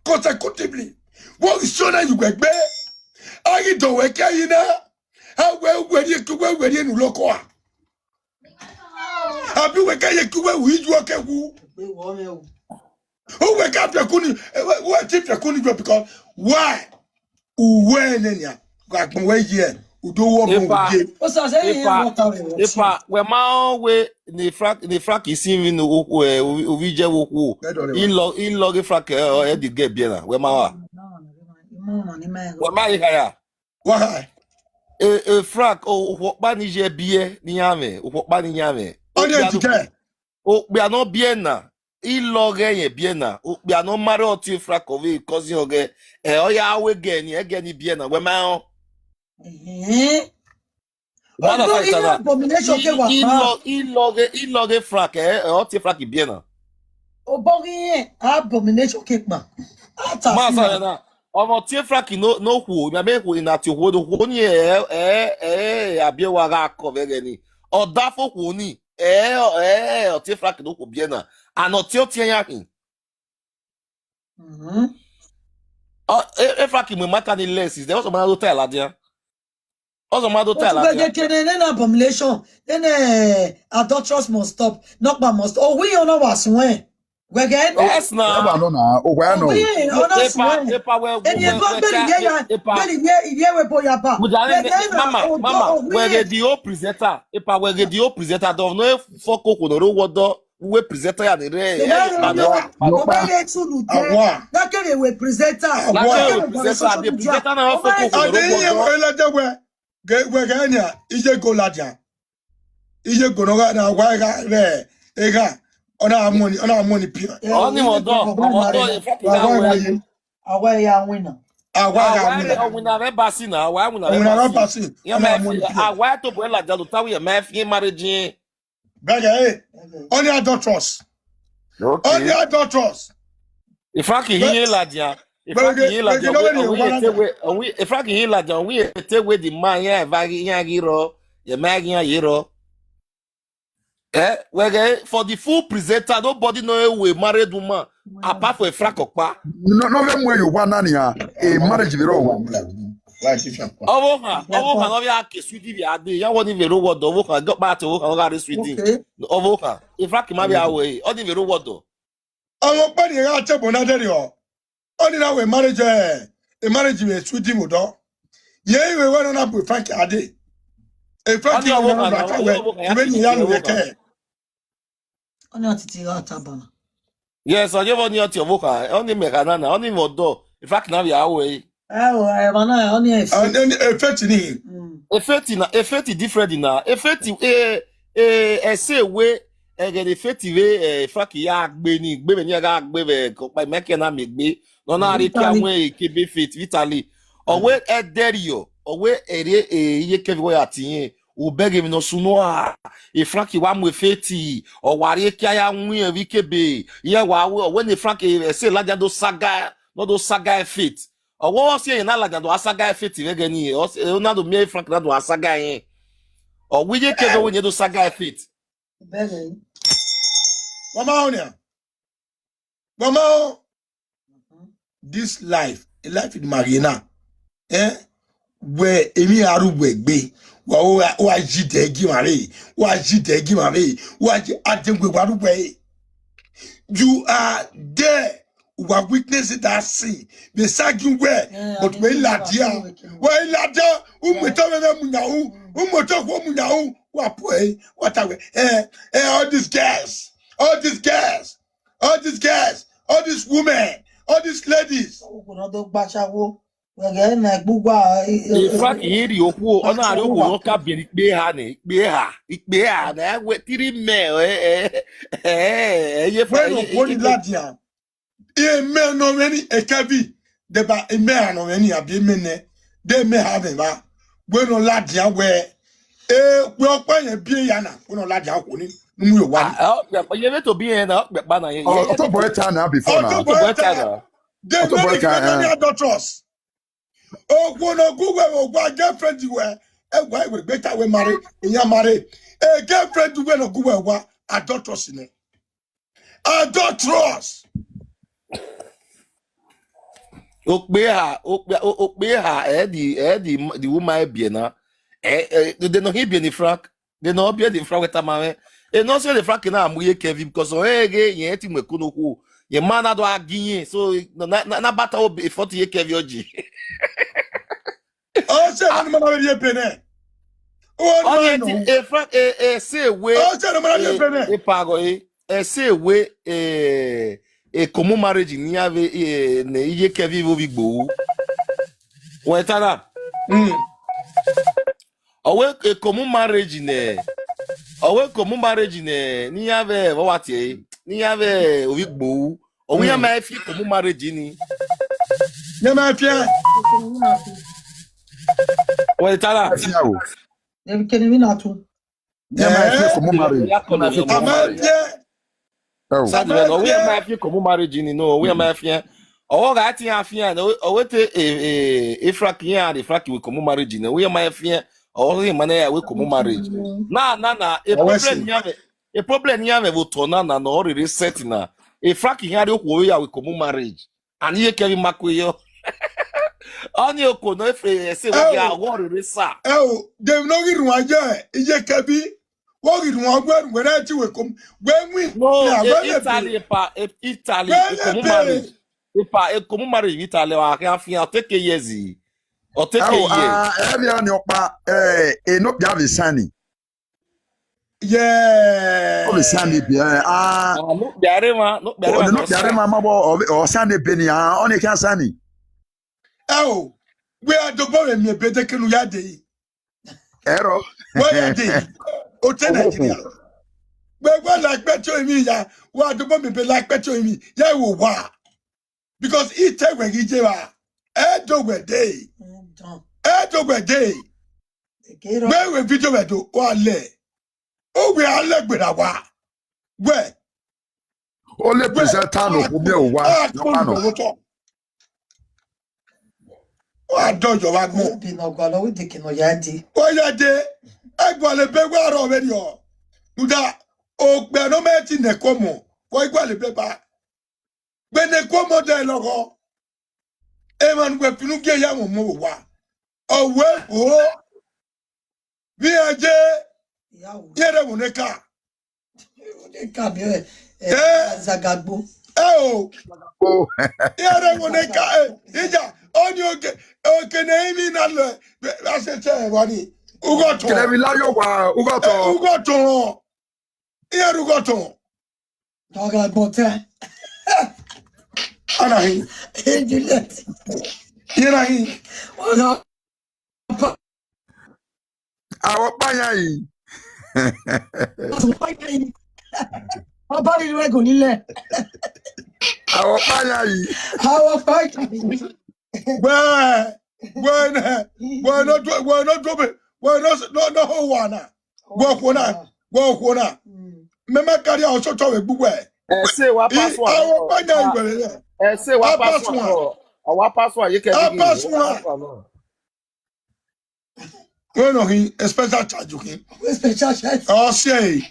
consecutively. Vbọ ghi sọ na ye uwẹ gbe. A ghi dọ wẹ ke yi na. A wẹ uwẹ rhie ke uwẹ, uwẹ rhie ne uloko a. Abi uwẹ ke ye ke uwẹ wu iyu ke wu. Uwẹ ka fiẹkun ni, uwẹ ti fiẹkun ni because why? Uwẹ nẹ nia, gha gbọn wẹ ye, u do wọ mọ Epa, uye. Osa sẹ yẹn Epa, wọ ta wẹ wọ Epa, wẹ ma ọ wẹ ne Frank, ne Frank isin vbe ne o, o, o, ovbi jẹ vbe okhuo. Ẹ dọrẹ I wẹ. Lọ, I lọ ghe Frank, ẹ, ẹ, ẹ di gẹ biẹ na, wẹ ma wa. Wẹ ma ye khaya. Wa ha. E, e, Frank, o, okhuo ọkpa ni ye biẹ ne iran mwẹ, okhuo ọkpa ni iran mwẹ. Ọ ni ẹ ti kẹ. Okpia ne ọ biẹ na, I lọ ghe ẹyẹn biẹ na, okpia ne ọ ma rre ọtẹn Frank ọvbe cousin ọghẹ, ẹ, ọ ya wẹ gẹ ni, ẹgẹ ni biẹ na, wẹ ma rẹn. Ẹhẹn. Mother Oboghi fighter na. Abomination ke wa I, I pa. Lọ, I lọ ghe, I lọ ghe Frank, ẹ, ẹ, ọtẹn Frank biẹ na. Oboghi abomination ke kpa. Ata Ma si sa na. Na. Ọmọ tie Frank no, no khuo, mẹ me khuo na tie okhuo, no khuo ni ẹ, ẹ, ẹ, abiẹ wa gha kọ vbe ẹghẹ ni. Ọ da fo khuo ni. Ẹ, ẹ, ọ tie Frank do khuo biẹ na. And ọ tie, ọ tie ya khin. Mhm. Ọ, e, e Frank mu mata ni less is there. Ọsọ ma do ta ladian. Ọsọ ma do ta ladian. But we get kene nene abomination, nene adulterous must stop. Nọkpa must. Oh, we on our suẹ. Wẹgẹ no. Yes na. Eba no na, o wa no. Owi, ọna Epa, suẹ. Epa, we, Eni we, ego we, beri ye ya, Epa. Beri ye, ye we boya ba. Muda Wẹgẹ ne, na, mama, o do mama, owi. We get the old presenter. Epa, we get the old presenter. Don't know if fuck okhuo no ro wo do. uwe presenter ya ni rre. Ọba ghe Tulu dẹ, na kevbe wẹ presenter. Na kevbe presenter, the presenter na ọ fo koko ro. Ade ye wẹ ladian wẹ, wẹ ghe nia, iye go ladian. Iye go nọ gha na wa gha rre egha. Ọ na mu ni, ọ na mu ni pian. Ọni mọ dọ, mọ dọ, in fact, wa wa wẹ ye. Awa ya winna. Awa gha winna. Ọ winna vbe basi na, awa winna vbe basi. Ọ na mu ni pian. Awa to bo ladian do ta wi ma fi marriage. Bẹgẹ, eh. Ọni adulterous. Okay. Ọni adulterous. Ifraki hin ladian. Ifraki hin ladian. Ifraki hin ladian. Wi ete we the man ya eva ghi ya ghi rọ. Ye ma ghi ya ye rọ. Eh, wẹ ghe for the full presenter, nobody no we married woman apart from Ifraki ọkpa. No, no, vbe mu eyo wa na nia, e marriage vbe rọ wa. Ọvbokhan, ọvbokhan ne ọ vbe a ke Sweden vbe a dee, ya wọ ni vbe ro wọdọ, ọvbokhan, gọkpa te ọvbokhan, ọ gha rre Sweden. Okay. Ọvbokhan, Ifraki ma vbe a wẹ, ọ ni vbe ro wọdọ. Ọmọ ọkpa ni gha tebo na dẹrriọ. Ọ ni na wẹ marriage, eh, e marriage vbe Sweden vbe odọ. Ye i vbe wẹ nọ na bu Frank ade. E Frank ọvbokhan na wẹ, iwe ni ya nu wẹ kẹ. Ọni ọtiti gha ta bana. Yes, ọ yevbe ọni ọti ọvbokhan, ọni mẹ gha nana, ọni mẹ ọdọ, Ifraki na vbe a wẹ. Ẹ o, ẹ ma na, ọni ẹ fake. Ọni ẹ fake ni. Mm. E fake na, e fake different na. E fake, eh, eh, ẹse we, ẹghẹ ne e fake vbe, eh, Ifraki ya gbe ni, gbe vbe ni a gha gbe vbe ọkpa Michael na miẹn egbe. Nọ na rhie ke a wẹ e kebe fake, Vitaly. Ọ wẹ ẹdẹrriọ, ọ wẹ ẹre, eh, iye kevbe wẹ ya tie irẹn. U bẹghe emwi ne ọ sunu a, e Frank wa mu e fake, ọ wa rhie ke a ya winna vbe ikebe, iran wa wẹ, ọ wẹ ne Frank, eh, ẹse ladian do saga, nọ do saga e fake. Ọ wẹ ọ si ẹre na ladian do a saga e fake vbe ẹghẹ ni, ọ si, eh, na do miẹn Frank na do a saga irẹn. Ọ wẹ iye kevbe wẹ ne do saga e fake. Bẹghe. Wa ma họn nia. Wa ma họn. This life, a life in Mariana. Eh? Wẹ emwi a ru wẹ gbe. Wa, wa, wa ji dẹ gi ma re. Wa ji dẹ gi ma re. Wa ji adengbe wa ru wẹ. You are there. Wa witness that scene. They sagging where, but we ladia. We ladia. Umweto we mu na u. Umweto we mu na u. Wa pray. Wa ta we. Eh, eh, all these girls. All these girls. All these girls, all these women, all these ladies. Okhuo ne ọ do gba ashawo, wẹ ghẹ na ẹgbugba, eh, eh, Frank, eh, ye rhie okhuo, ọ na rhie okhuo ne ọ ka biẹ ne ikpe eha nẹ, ikpe eha, ikpe eha, na wẹ three men, eh, eh, eh, eh, ye Frank, wẹ okhuo ni ladian. Imẹ ne ọ mwẹ ni ekevi, deba imẹ ra ne ọ mwẹ ni, abi imẹ nẹ, de imẹ ha mwẹ vba. Wẹ ne ọ ladian wẹ, e, wẹ ọkpa yẹn biẹ ya na, wẹ ne ọ ladian okhuo ni, ne u mu ye owa ni. Ah, ọ kpẹ-, ye vbe to bi yẹn na, ọ kpẹkpa na, ye, ye. Ọ tobọ ẹta na before na. Ọ tobọ ẹta na. Ọ tobọ ẹta na. They many many adulterous. Okhuo ne ọ gu wẹ vbe owa girlfriend wẹ, ẹ wa iwẹ gbe ta wẹ marry, iyan marry. E girlfriend wẹ ne ọ gu wẹ owa, adulterous nẹ. Adulterous. Okpia, okpia, o-, okpia, eh, the, eh, the, the woman, eh, biẹ na. Eh, eh, de nọ hin biẹ ni Frank. De nọ biẹ ni Frank wẹ tama mwẹ. E nọ sẹ de Frank na mu ye Kevin because ọ rẹn ghe yẹn ti mu ẹko nokhuo. Yẹn ma na do a gi yẹn. So, na, na, na bata o forty ye Kevin ọji. Ọ sẹ ne ma na vbe rhie ebe nẹ. Ọ ni e ti, e Frank, e, e, sẹ wẹ, ọ sẹ ne ma na rhie ebe nẹ. E pa gọ e, e sẹ wẹ, e, e common marriage ne iran vbe, e, ne iye Kevin vbe ovbi Igboho. Wẹ ta na? Mm. Ọ wẹ e common marriage nẹ, ọ wẹ common marriage nẹ, ne iran vbe, vbe ọ wa tie, ne iran vbe ovbi Igboho. Ọ wẹ iran ma fi common marriage ni. Ne ma fi. Wẹ ta na? Ẹ fi o. Ẹ kene mi na tu. Ne ma fi common marriage. Ya common marriage. Ẹ o. Sadi wẹ, ọ wẹ iran ma fi common marriage ni, no, ọ wẹ iran ma fi. Ọ wẹ gha ti a fi, ọ wẹ te, e, e, e Frank iran, e Frank wẹ common marriage ni, ọ wẹ iran ma fi. Ọ wẹ iran ma na ya wẹ common marriage. Na, na, na, e problem ni iran vbe, e problem ni iran vbe vbe otọ na, na, na, ọ rere set na. E Frank iran rhie okhuo vbe ya wẹ common marriage. And iye Kevin ma kue yọ. Ọ ni okhuo nọ efe ẹse vbe gha wọ rere sa. Ẹ o, de no ghi rhuan ye, iye Kevin, wo ghi rhuan wẹ, wẹ na ti wẹ kom, wẹ win. No, na, e wẹ lẹ Italy, be. Epa, e, Italy, wẹ e lẹ common be. Marriage. Epa, e common marriage Italy, wa kẹ afian, ọ take years. Ọ take years. Ẹ o, a, ẹ via ni ọkpa, ẹ, e no bia vbe sani. Yeah. Ọ vbe sani ebe, eh, ah. Ah, no, biare ma, no, biare ma, no, biare ma, ma bọ, ọ, ọ sani ebe ni, ah, ọ ni khian sani. Ẹ o, wẹ a dobọ vbe miẹn ebe de kenu ya dee. Ẹrọ. Wẹ ya dee. O te Nigeria. Wẹ, wẹ la kpẹtẹ orinmwi ya, wẹ a dobọ miẹn ebe la kpẹtẹ orinmwi, ya wo wa. Because I te wẹ ghi ye evba, ẹ do wẹ dee. Ẹ do wẹ dee. Wẹ wẹ video wẹ do, wa lẹ. Uwẹ a lẹ gberra wa. Wẹ. Only presenter no khumiẹn owa. A kpọnmwẹ otọ. Wa dọyọ vbe agbọn. Obi ne ọ gualọ, wẹ deke ne ọ ya dee. Ọ ya dee. Ẹ gualọ ebe wa rrọọ vberriọ. Rhunmwuda, okpia ne ọ ma ti nẹ ẹko ọmọ, wa i gualọ ebe ba. Vbene ẹko ọmọ dẹ lọghọ, emwa ne uwẹ finu gie ya mwẹ ọmọ vbe owa. Ọ wẹ o, vbe iran ye, iran rre ẹvbo ne ka. Ne ka miẹn, eh, Zagagbo. Ẹ o. Oh. Iran rre ẹvbo ne ka, eh, iya, ọni oke, oke ne emwi na lẹ, a sẹ sẹ wa ni. Ughọtọn. Kẹlẹ vbe la yo wa, ughọtọn. Eh, ughọtọn. Iran rre ughọtọn. Ọ gha gbọn tẹ. Ana hin. Hey, Juliet. Iran hin. Ọ gha Avbe ọkpa yan yi. Ọba rhirhi ẹre ẹgo ni lẹ. Avbe ọkpa yan yi. Avbe ọkpa yan yi. Wẹ, wẹ nẹ, wẹ ne ọ do, wẹ ne ọ do be, wẹ ne ọ s-, ne ọ, ne ọ ho owa na. Wẹ okhuo na, wẹ okhuo na. Mm. Mẹ ma karia ọsọtọ vbe gbe uwẹ. Ẹse wa I, pass one. Avbe ọkpa yan yi wẹ nẹ. Ẹse wa A pass pass one. One. Ọ, ọ wa pass one, ye kẹ A pass one. One. Wẹ nọ hin, a special charge khin. A special charge. Ọ si ẹre,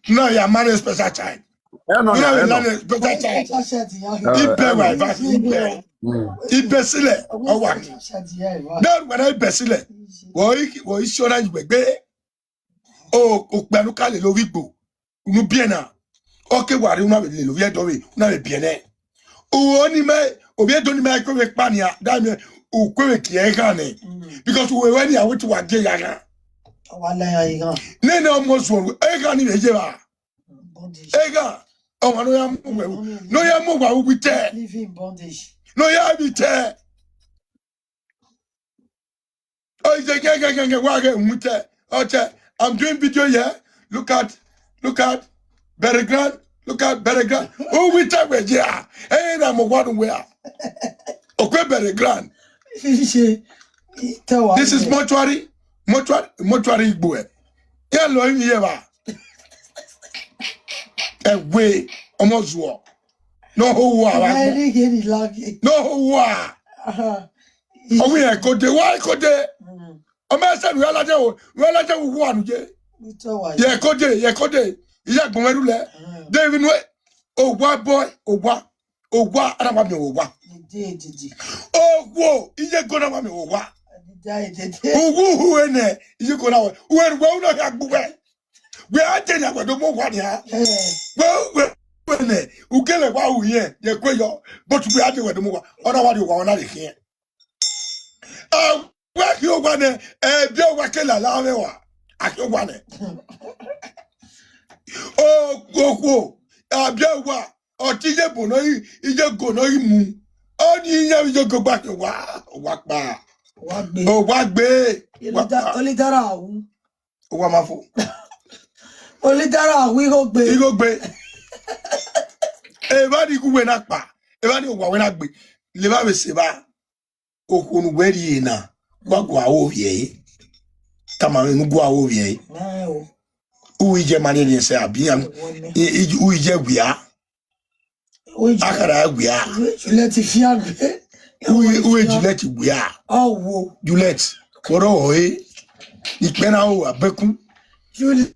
na ya ma ne special charge. Ẹ nọ Na ya, ya ẹ nọ. Na ne special charge. Special charge ya. Ẹ, Ibe ẹ wa nọ. Eva, ibe. Mm. Ibe silẹ, ọ wa ni. Special charge ya eva. Then wẹ na ibe silẹ, wẹ i, wẹ i si ọna yi wẹ gbe. O, okpia ne u ka lele ovbi igbo, unu biẹ na. Ọ ke wa rre, u na vbe lele ovbi ẹdẹ ọvbe, u na vbe biẹ nẹ. Uwẹ ni mẹ, ovbi ẹdẹ ni mẹ ku vbe kpa nia, da mẹ, u ku vbe gie eghan nẹ. Mm. Because uwẹ wẹ ni a wẹ te wa gie ya ghan. Ọ wa la ya ighan. Nene ọmọ zuọ, eghan ni vbe ye evba. Bondage. Eghan, ọmwa ne ọ ya mu uwẹ, ne ọ ya mu uwa uwu itẹ. Live in bondage. Ne ọ ya vbe itẹ. Oh, he said, "Gẹ, gẹ, gẹ, gẹ, wa ghe mu itẹ." Ọ tẹ, "I'm doing video here. Look at, look at Berry Grand. Look at Berry Grand." Uwu itẹ wẹ ye a. Ẹ na mo wa nu wẹ a. Okwe Berry Grand. Ṣe, itẹ wa This is ye. Mortuary. Mortuary, mortuary igbo ẹ. Ẹ lọ yin ye ba. Ẹ wẹ, ọmọ zuọ. No ho wa. Ẹ ri ghe ni laghe. No ho wa. Aha. Ọ wẹ ẹ kode, wa kode. Mm. Ọ ma sẹ nu ya ladian wo, wa ladian wo wa nu ye. Itẹ wa ye. Ye kode, ye kode. Iya gbọn ẹru lẹ. Mm. David we, owa boy, owa. Owa, ana wa mi owa. Dede, dede. Owo, iye go na wa mi owa. Dede, dede. Uwu hu ene, iye go na wa. Uwe, uwe, una ya gbu we. Wẹ a te ne a wẹ do mu owa nia. Eh. Wẹ, wẹ, wẹ nẹ, u kẹlẹ wa ru ye, ye kue yọ, but wẹ a te wẹ do mu owa, ọ na wa rrie owa, ọ na rhie khian. A wẹ khian owa nẹ, ẹ, biẹ owa ke lala mwẹ wa, a khian owa nẹ. O, okhuo, a biẹ owa, ọ te iye ebo nọ, iye ego nọ ghi mu. Ọ ni iye iye ego gba khian owa, owa kpa. Owa gbe. Owa gbe. Owa kpa. Olidara wu. Owa ma fo. Olidara wu igho gbe. Igho gbe. Evba ni igho uwẹ na kpa. Evba ni owa wẹ na gbe. Levba vbe sẹ evba. Okhuo ne uwẹ rhie na. Wa gua aro vbiẹ ẹre. Tama mwẹ ne u gua aro vbiẹ ẹre. Nẹ o. U i je ma rhie sẹ abi iran. Ẹwọ nẹ. I, i, u i je wia. Uwe Ju-, Akhara wia. Uwe Juliet fian gbe. Uwe, uwe Juliet wia. Ọ wo. Juliet, wọrọ ọre. Ikpẹ na ho abẹkun. Juliet.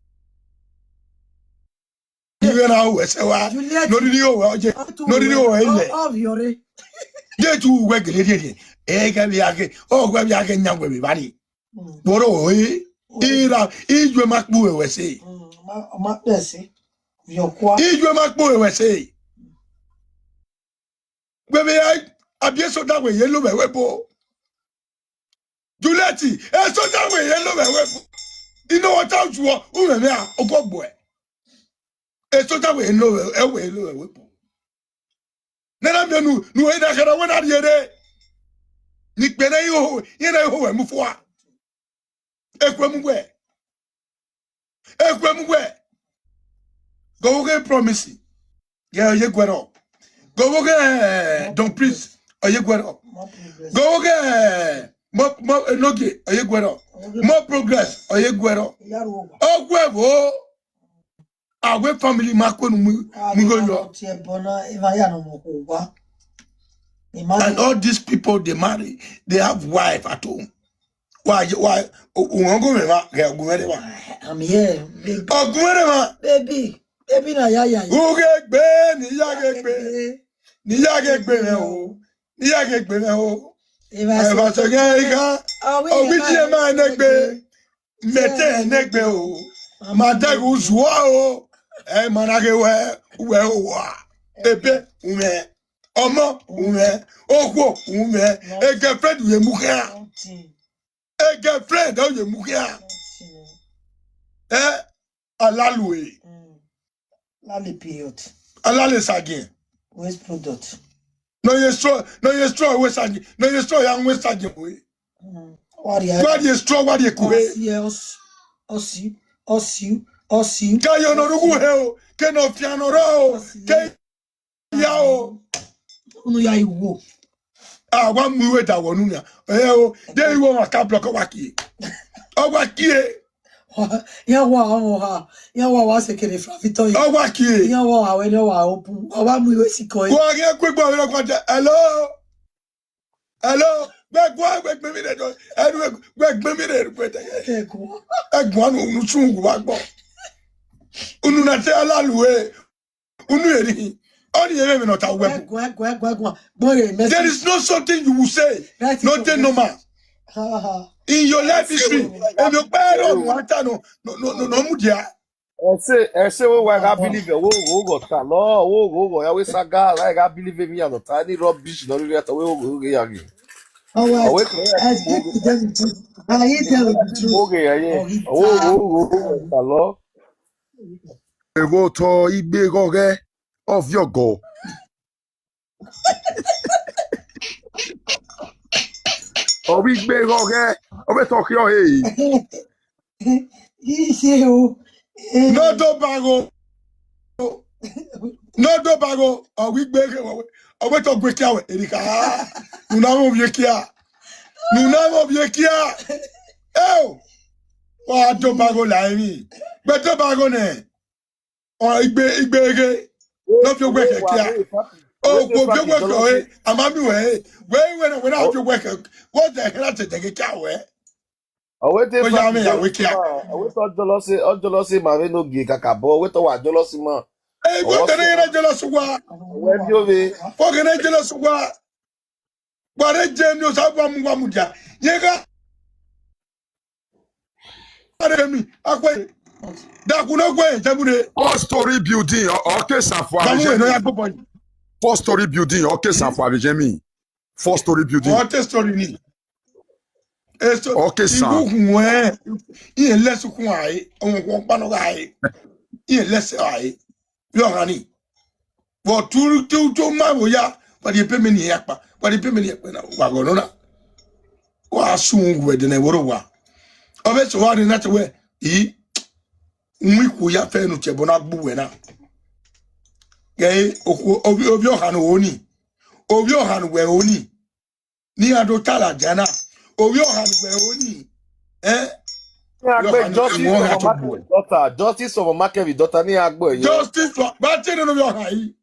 Ighẹ na ho ẹsẹ wa. Juliet. Noriri ho ọje. Ọ tu Noriri ho ẹlẹ. Ọ, ọ viọ re. Jesu wẹ gele rhie rhie. Ẹ gha vbe aghe. Ọ gha vbe aghe yan wẹ vbe vba ni. Mm. Wọrọ ọre. Uwe. Ira, iyuẹ ma kpu ẹwẹ ẹse. Mm, ọ ma, ọ ma kpe ẹse. Yọkua. Iyuẹ ma kpo ẹwẹ ẹse. Wẹ vbe ya, abi eso da wẹ ye lo vbe ẹvbo ebo. Juliet, eso da wẹ ye lo vbe ẹvbo ebo. Ino wa ta utuọ, u mwẹ mwẹ a, ọgọgbọẹ. Eso ta wẹ no, ẹ wẹ no, ẹ wẹ po. Nana miẹn nu, nu ẹ na khẹra wẹ na rhie rre. Ni kpẹ na iho, iye na iho wẹ mu fua. Eku emu wẹ. Eku emu wẹ. Go wo ghe Promise. Ghe ọ ye guẹ rọ. Go wo ghe, eh, Don Prince, ọ ye guẹ rọ. Go wo ghe, eh, mo, mo, eh, Nogie, ọ ye guẹ rọ. More Progress, ọ ye guẹ rọ. Ọ guẹ vbo. Awe family ma kue nu mu, mu igho yọ. And all these people they marry, they have wife at home. Wa, wa, u wan gu mwẹ mwa, ghẹ gu mwẹ rre mwa. I'm here, baby. Ọ gu mwẹ rre mwa. Baby, baby na ya ya. Ughe gbe, ni ya ghe gbe. Ni ya ghe gbe mwẹ o. Ni ya ghe gbe mwẹ o. Eva sẹ ghe igha. Ọ wi ji ma ne gbe. Mẹtẹ ne gbe o. Ma dẹghe uzuọ o. Ẹ ma na ghe wẹ, wẹ o wa. Ebe, umẹ. Ọmọ, umẹ. Okhuo, umẹ. E girlfriend ye mu khian. E girlfriend ọ ye mu khian. Eh, Alalue. Lale period. Alale sagiẹn. Waste product. No ye straw, no ye straw we sagiẹn. No ye straw ya we sagiẹn we. Wa rhie straw, wa rhie kuhe. Ọsi, ọsi, ọsi, ọsi. Ke yo no rugu he o, ke no fian no ro o, ke ya o. Unu ya iwo. A wa mu iwe da wọ nu nia. Ẹ o, de iwo wa ka block wa kie. Ọ wa kie. Ya wa ọmọ ha. Ya wa wa sekere fra fitọ yi. Ọ wa kie. Ya wa wa wẹ ne wa open. Wa wa mu iwe sikọ yi. Wa ghe kwe gba wẹ kwa. Hello. Hello. Gbe gua, gbe gbe mi re do. Hello, gbe gbe mi re do. Ẹ gua nu, unu sun gu wa gbọ. Unu na te Alalue. Unu eri, ọni yẹn mẹ nọ ta wẹ. Ẹguan, ẹguan, ẹguan, ẹguan. Gbọ ye mẹ. There is no something you will say, nothing normal. In your life history, èmi ò pẹ́ rọ ọ̀rọ̀ ata nọ, nọ, nọ, nọ, nọ mu dia. Ẹsẹ, ẹsẹ wo wa gha believe wo wo wo ta lọ, wo wo wo ya we saga, la gha believe mi ya nọ ta ni rubbish nọ riri ata we wo wo ya ghi. Ọwẹ, I speak to them the truth. I hit them with the truth. Wo ge ya ye. Wo wo wo wo ta lọ. Evo tọ igbe ghọghẹ ọviọgọ. Ọ vbe igbe ghọghẹ, ọ vbe tọ khiọ he. Iye o. Ne ọ do ba gho. Ne ọ do ba gho, ọ vbe igbe ghe, ọ vbe tọ gue kia wẹ, erika. Nu na vbe ovie kia. Nu na vbe ovie kia. Eo. Wa do ba gho la emwi. Gbe do ba gho nẹ. Ọ igbe, igbe ghe. No fi owẹ kẹkẹ a. O kò fi owẹ kẹ ọre, a ma mi wẹ. Wẹ wẹ na, wẹ na fi owẹ kẹ. Wọ dẹ hẹn na tẹtẹ kẹkẹ a wẹ. Ọ wẹ te Ọ ya fa mẹ ya jealous wẹ kẹ a. Ma, ọ wẹ te ọ jealous, ọ jealous ma vbe no gie kakabọ, ọ wẹ te ọ wa jealous ma. Ẹ, wẹ tẹ ne yẹn jealous wa. Ọ wẹ bi ove. Fọkẹ ne jealous wa. Wa re je ni osa wa mu wa mu dia. Ye ga. Are mi, akwe. Daku no gwe, jẹmure. Four story building, ọ, ọ ke Safo Damu we no Avijemi. Ya gbogbo yi. Four story building, ọ ke Safo Avijemi. Four story building. Ọ ke story ni. Eso, Ọ ke sa. Igu hun ẹ, iye lẹsu kun ae, ọmọ kun ọkpa nọ gha ae. Iye lẹsẹ ae. Yọ gha ni. Vbe ọ tu, tu, tu ma vbe ya, wa rhie payment ni ya kpa, wa rhie payment ni ya kpa na, wa gọ nọ na. Wa sun wẹ dẹ ne woro wa. Ọ vbe sẹ wa rre na te wẹ, i, wi ku ya fẹ nu che ẹbọ na gbu wẹ na. Gẹ okhuo, ovbi, ovbi ọha ne o ni. Ovbi ọha ne wẹ o ni. Ne iran do ta ladian na. Ovbi ọha ne wẹ o ni. Eh? Iran gbe justice for Markevi daughter, justice for Markevi daughter, ne iran gbe ye. Justice for, ba te ne ovbi ọha yi.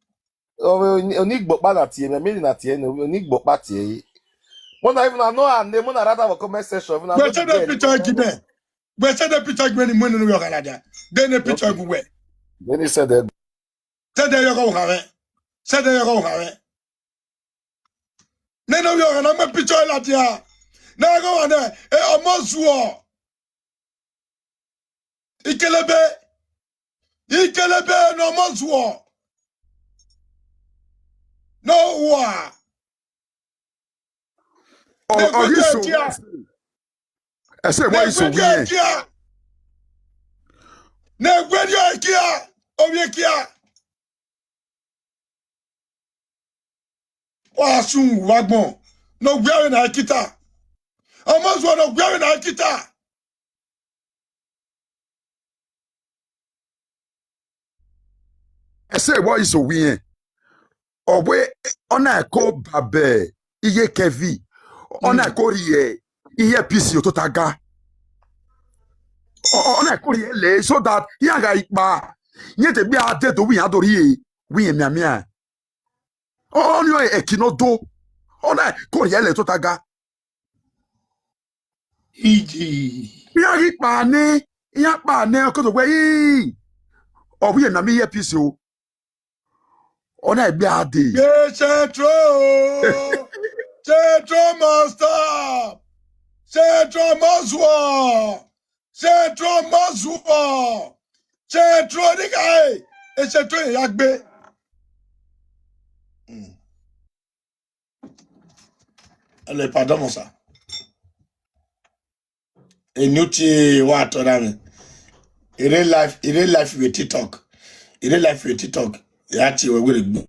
Oni, oni gbọkpa na tie, me, me na tie, oni gbọkpa tie yi. Mo na even, I know her name, mo na write am for comment section, even I Wẹ know the send the girl. Picture gi me. Wẹ send the picture gi me ni mu ne ovbi ọha ladian. Then the picture Okay. Gu wẹ. Then he said that. Send the yọgọ ọha wẹ. Send the yọgọ ọha wẹ. Nene ovbi ọha na mu picture ladian. Na gọ wa nẹ, e, ọmọ zuọ. Ikelebe. Ikelebe ne ọmọ zuọ. No wa. Ọ, ọ ghi so. Ẹsẹ wa iso wiẹ. Ne wẹ rhie kia, ovbi ekia. Wa sun vbe agbọn, ne ọ wia vbe na kita. Ọmọ zuọ ne ọ wia vbe na kita. Ẹse vbọ iso wi rẹn, ọ wẹ ọ na ẹko babẹ iye Kevin, ọ na ẹko rhie iye P C otota ga, ọ na ẹko rhie lẹ so that iran gha ikpa, yẹn te gbe a dede ovbi iran do rhie vbe iran mianmian. Ọni ẹki ne ọ do, ọ na ẹko rhie lẹ otota ga. Iji. Iran ghi kpa nẹ, iran kpa nẹ, ọ ke do wẹ, "Ii, ọ vbe mianmian iye P C o." Ọ na egbe a dee. Ye Central o. Central must stop. Central must war. Central must war. Central ni ka e. E Central ya gbe. Mm. Hello, pardon, sir. Eni uti wa tọ na mwẹ. Ire live, ire live with TikTok. Ire live with TikTok. Ya ti we were gbu.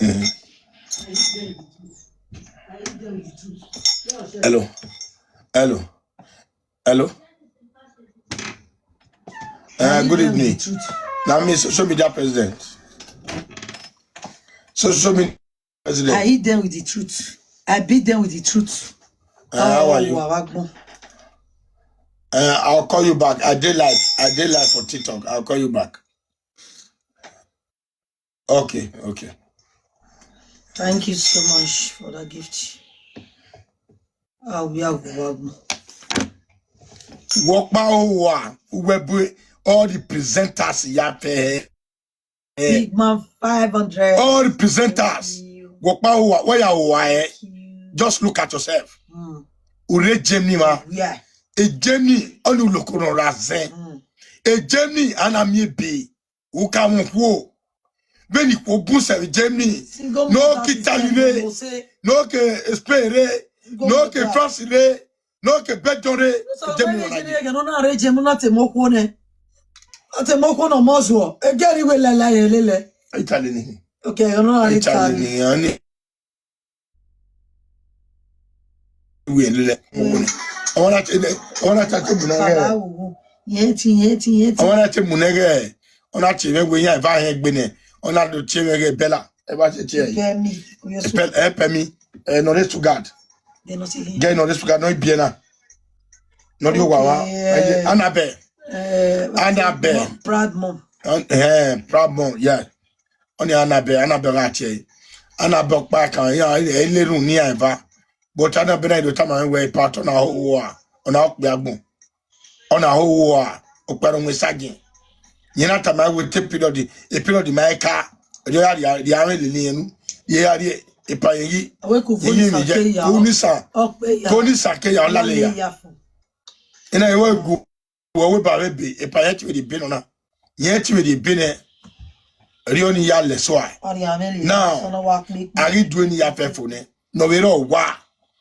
Mhm. Hello. Hello. Hello. Uh, good evening. Now me, social media president. So, social media president. I hit them with the truth. I beat them with the truth. Uh, how are you? Wa wa gbọn. Uh, I'll call you back. I dey live. I dey live for TikTok. I'll call you back. Okay, okay. Thank you so much for that gift. Ah, we are welcome. Wọkpa owa, uwe bu all the presenters ya fẹ. Eh, Big man five hundred. All the presenters. Thank you. Wọkpa owa, where you are, eh? Thank you. Just look at yourself. Mm. Ure Germany ma. Yeah. E Germany, onu lokoro ra zen. Mm. E Germany, ana mi ebe. U ka wọn khuo. Vbene ikhuo bun sẹ vbe Germany, ne ọ ke Italy rre, ne ọ ke Spain rre, ne ọ ke France rre, ne ọ ke Belgium rre, Germany ọna ye. Ẹghẹ ne ọ na rre Germany, ọ na te mu okhuo nẹ. Ọ te mu okhuo ne ọ mọ zuọ. Egeri wẹ lala ye lele. Italy ni. Okay, ọ na rre Italy. Italy ni, ọ ni. Wẹ lele. Ọmọ na te, ọmọ na te mu nẹ ghẹ. Baba wo, yẹn ti, yẹn ti, yẹn ti. Ọmọ na te mu nẹ ghẹ. Ọ na te mwẹ wẹ iran eva hẹn egbe nẹ. Ọ na do te mwẹ ghẹ Bella. Eva te te. Pẹ mi. Pẹ, ẹ pẹ mi. Ẹ nọ rre Stuttgart. Gẹ nọ rre Stuttgart, nọ ibiẹ na. Nọ rre owa wa. Okay, eh. Annabelle. Eh, Annabelle. Proud mom. Eh, proud mom, yeah. Ọni Annabelle, Annabelle gha tie ẹre. Annabelle ọkpa kan, iran, ẹ i le rhunmwuda iran eva. But Annabelle na do tama mwẹ wẹ, "Pastor, na ho uwa, ọ na okpia agbọn. Ọ na ho uwa, okpia ne ọ mu esagiẹn." Yẹn na tama wẹ te period, e period ma i ka, ọ ya rhia, rhia mwẹ lele yẹn nu. Ye ya rhie, epa yẹn yi. Awẹ ku ye mi je, ku ni sa. Ku ni sa ke ya, ọ lale ya. Ina ewe gu. Wẹ wẹ ba vbe ebe, epa yẹn te vbe rhie ebe nọ na. Yẹn te vbe rhie ebe nẹ, rhie ọni ya lẹ sua. Now, a ghi du eni ya fẹ fo nẹ, ne ọ vbe rre ọwa.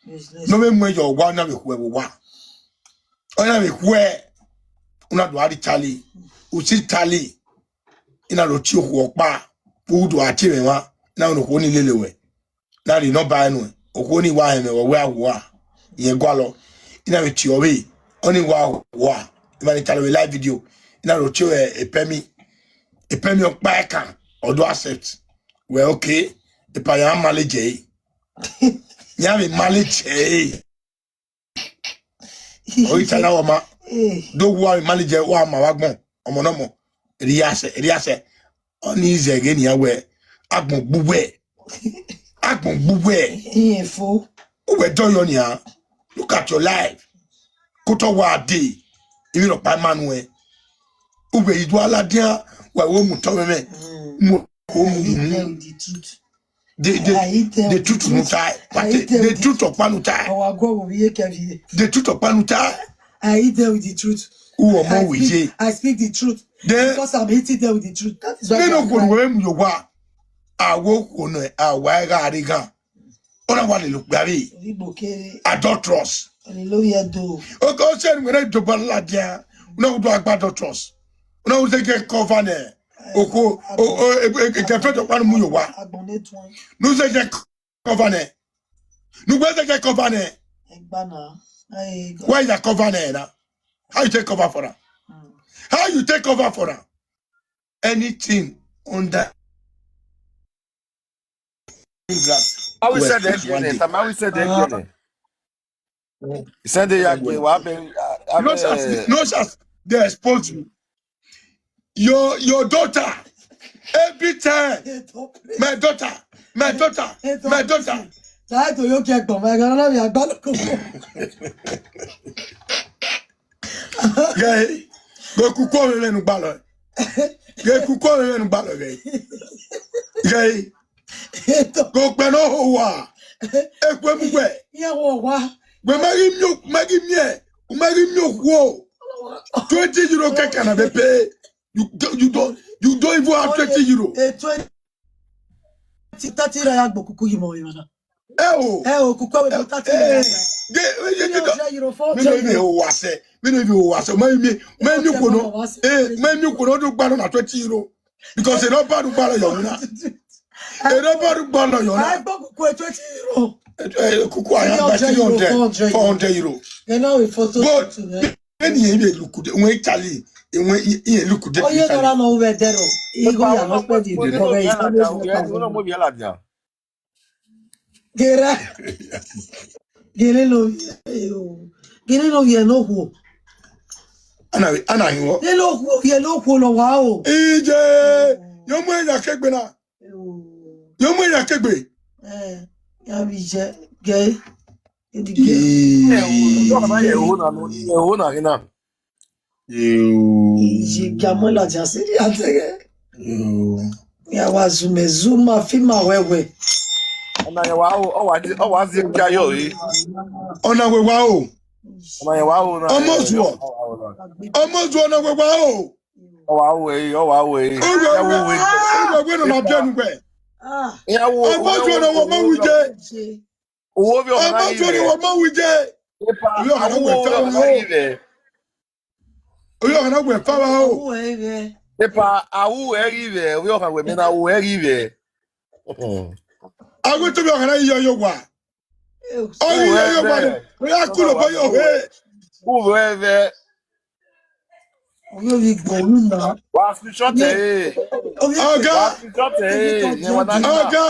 Useless. Ne ọ vbe mu ẹyọ ọwa, ọ na vbe khuẹ vbe owa. Ọ na vbe khuẹ, u na do a rri Italy, u si Italy, I na do tie okhuo ọkpa, vbe u do a tie mwẹ mwa, I na wẹ ne okhuo ni lele wẹ. Na rhie nọmba ẹre nuẹn, okhuo ni wa hẹmwẹ wẹ, wẹ a wua, irẹn gualọ. I na vbe tie ọvbehe, ọni wa wua, I ma ni tare vbe live video, I na do tie e Pẹmi, e Pẹmi ọkpa ẹkan, ọ do accept. Wẹ okay, epa ya manage ẹre. Ya vbe manage ẹre. Ọ ghi ta na wẹ ọma, eh, do wua vbe manage ẹre, wa ma vbe agbọn, ọmọ ne ọmọ, erriọ asẹ, erriọ asẹ. Ọni zẹ ghe nian wẹ, agbọn gbe uwẹ. Agbọn gbe uwẹ. Iye fo. Uwẹ dọyọ nian. Look at your life. Kotọ wa dee. Emwi rhọkpa ma nuẹn. Uwẹ i do a ladian, wa wo mu otọ mwẹ mwẹ. Mm. Mu, wo mu. I hit them with the truth. The, the, I hit them the with the truth, truth. Nu tae. I hit them with the truth. The truth ọkpa nu tae. Ọ wa guọ vbe ovbi iye Kevin. The truth ọkpa nu tae. I hit them with the truth. U ọmọ wẹ ye. I speak, I speak the truth. Then, because I'm hitting them with the truth. That is why they are crying. Nene okhuo ne uwẹ mu ye owa, a wẹ okhuo ne a wa gha rre eghan. Ọ na wa lele okpia vbe. Obi Igbo kere. Adulterous. Hallelujah, do. Oke, ọ sẹ ne wẹ ne dobọ ladian, u na do a gba adulterous. Una u zẹgiẹ cover nẹ. Okhuo, o, o, e, e, e, girlfriend ọkpa ne u mu ye owa. Agbọn ne tuẹn. Ne u zẹgiẹ cover nẹ. Ne uwẹ zẹgiẹ cover nẹ. Egba na. Hey, God. Why you cover nẹ na? How you take cover for am? Mm. How you take cover for am? Anything under grass. How we will said expose that one again? Day. Tama, how we said that again? Send the yagbe, wa be, I, I No be, chance, no chance. They expose you. Your, your daughter, every time, my daughter, my daughter, my daughter. That to you get come, my God, I love you, I got to Gẹe, ghe kuku ọmwẹ mwẹ ne u gbalọ. Ghe kuku ọmwẹ mwẹ ne u gbalọ gẹe. Gẹe. Ghe okpẹ ne ọ ho uwa. Ekhue mu wẹ. Iran wo owa. Wẹ ma ghi miẹn, ma ghi miẹn, u ma ghi miẹn okhuo. Twenty euro kẹkẹ na vbe pay. You, you don't, you don't even have twenty euro. Eh, twenty, thirty naira gbe okuku yi mọ emwa na. Ẹ o. Ẹ o, okuku ẹvbo thirty naira. Ge, ge, ge, Iran ge, ọjọ euro four hundred. Mi no even ho uwa sẹ. Mi no even ho uwa sẹ. Ma mi, ma mi Iran kwono. Ọjọ euro four hundred. Eh, ma mi kwono do gba na twenty euro. Because e no ba do gba na yọ na. E no ba do gba na yọ na. Ai gbe okuku twenty euro. Eh, eh, okuku aya gba three hundred, four hundred euro. Ẹ na we photo shoot, eh. Ẹni yẹn vbe lukude, wẹ Charlie, wẹ iye lukude. Oye dara no we dero. Igho ya no pe di ko we. Gera. Gele no, eh, o. Gele no ye no khuo. Ana, ana hiwo. Ye no khuo, ye no khuo no wa o. Ije, yo mu ya kegbe na. Yo mu ya kegbe. Eh, ya bi je, ge. Edighi. Ii. Ẹ wo na, ẹ wo na, ẹ wo na, ẹ na. Ii. Ije ga mọ ladian sẹ ya teghe. Ii. Ya wa zume, zuma, fima wẹwẹ. Ọna yẹn wa o, ọ wa di, ọ wa zi ẹkia yọ re. Ọna wẹ wa o. Ọna yẹn wa o na. Ọmọ zuọ. Ọmọ zuọ ọna wẹ wa o. Ọ wa o e, ọ wa o e. Uwe, ya wo uwe, uwe, uwe no na biẹ nu wẹ. Ah. Ya wo, ọmọ zuọ ọna wẹ ọmọ wije. Owó bí ọ̀hánà yìí rẹ̀. Ọmọ tó ni wọ́n mọ̀ wí jẹ́. Epa, oyè ọ̀hánà wẹ̀ fáwọn o. Oyè ọ̀hánà wẹ̀ fáwọn o. Epa, awu ẹ̀rí rẹ̀, oyè ọ̀hánà wẹ̀ mí na awu ẹ̀rí rẹ̀. Awu tó bí ọ̀hánà yìí yọ yọ wà. Ọ̀hún yọ yọ wà ni. Oyè akúlò bọ́ yọ hẹ́. Kúrò ẹ̀fẹ̀. Oyè orí gbọ̀n mi nà. Wà á fi ṣọ́ọ̀tẹ̀ ẹ̀. Ọ̀gá. Wà á fi ṣọ́ọ̀tẹ̀ ẹ̀. Ọ̀gá.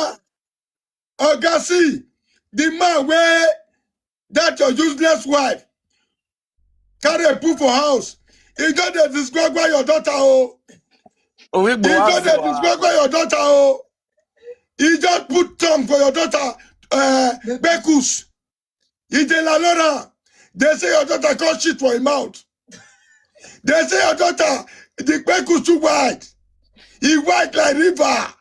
Oga, see, the man wey that your useless wife carry put for house, he just dey disgrace your daughter o. He just dey disgrace your daughter o. He just put tongue for your daughter, uh, Bekus. He dey lalora. They say your daughter come shit for him mouth. They say your daughter, the Bekus too wide. He wide like river.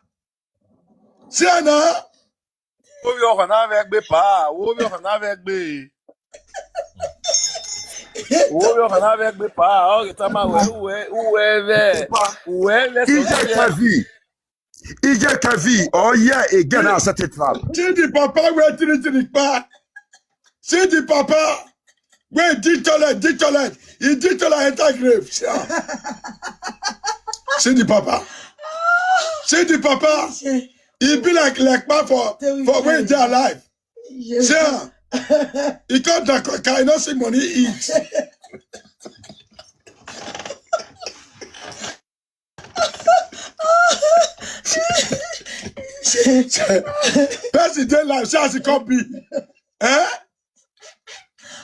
See am now. Wo vbe ọkhan na vbe gbe pa, wo vbe ọkhan na vbe gbe. Wo vbe ọkhan na vbe gbe pa, ọ ghi tama wẹ, uwẹ, uwẹ vẹ, uwẹ vẹ. Ije Kevin, Ije Kevin, oh yeah, again, I set it up. See the papa wey three three pa. See the papa. Wey dig toilet, dig toilet. He dig toilet enter grave. See am. See the papa. See the papa. He be like, like man for, for when he dey alive. See am. He come down, can, can he no see money eat? Person dey life, see as e come be. Eh?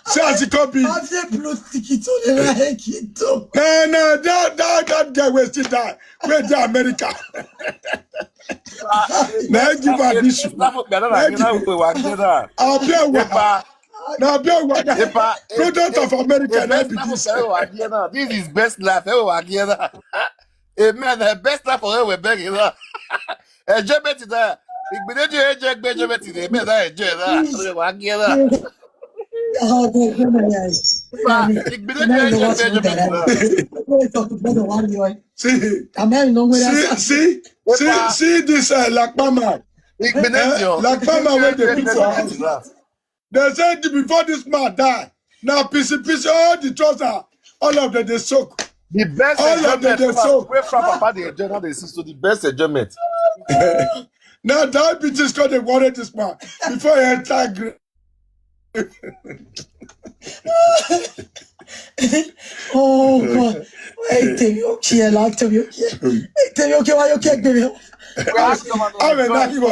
See as e come be. After blue ticket on the right, kid. Eh, no, that, that, that guy wey still die, wey dey America. Na him give am this. Na him give am. Abi ewa. Na abi ewa. Epa, product of America, na be this. This is best life. Amen. The best life for we beg na. Enjoyment na. Igbinedion eje gbe enjoyment na. Amen. Na enjoy na. We wa gie na. Igbinedion eje gbe enjoyment na. See, see, see, see, see this, uh, Lakpa man. Eh, Lakpa man wey dey put for house. They say the, before this man die, na pisi pisi, all the trousers, all of them dey soak. The best All of them enjoyment dey wey so. Wey Frank papa dey enjoy now dey see, so the best enjoyment. Now diabetes come dey worry this man before he enter grave. Oh God. Wait till you kill, like till you kill. Wait till you kill, why you kill me? Ave na ki bọ.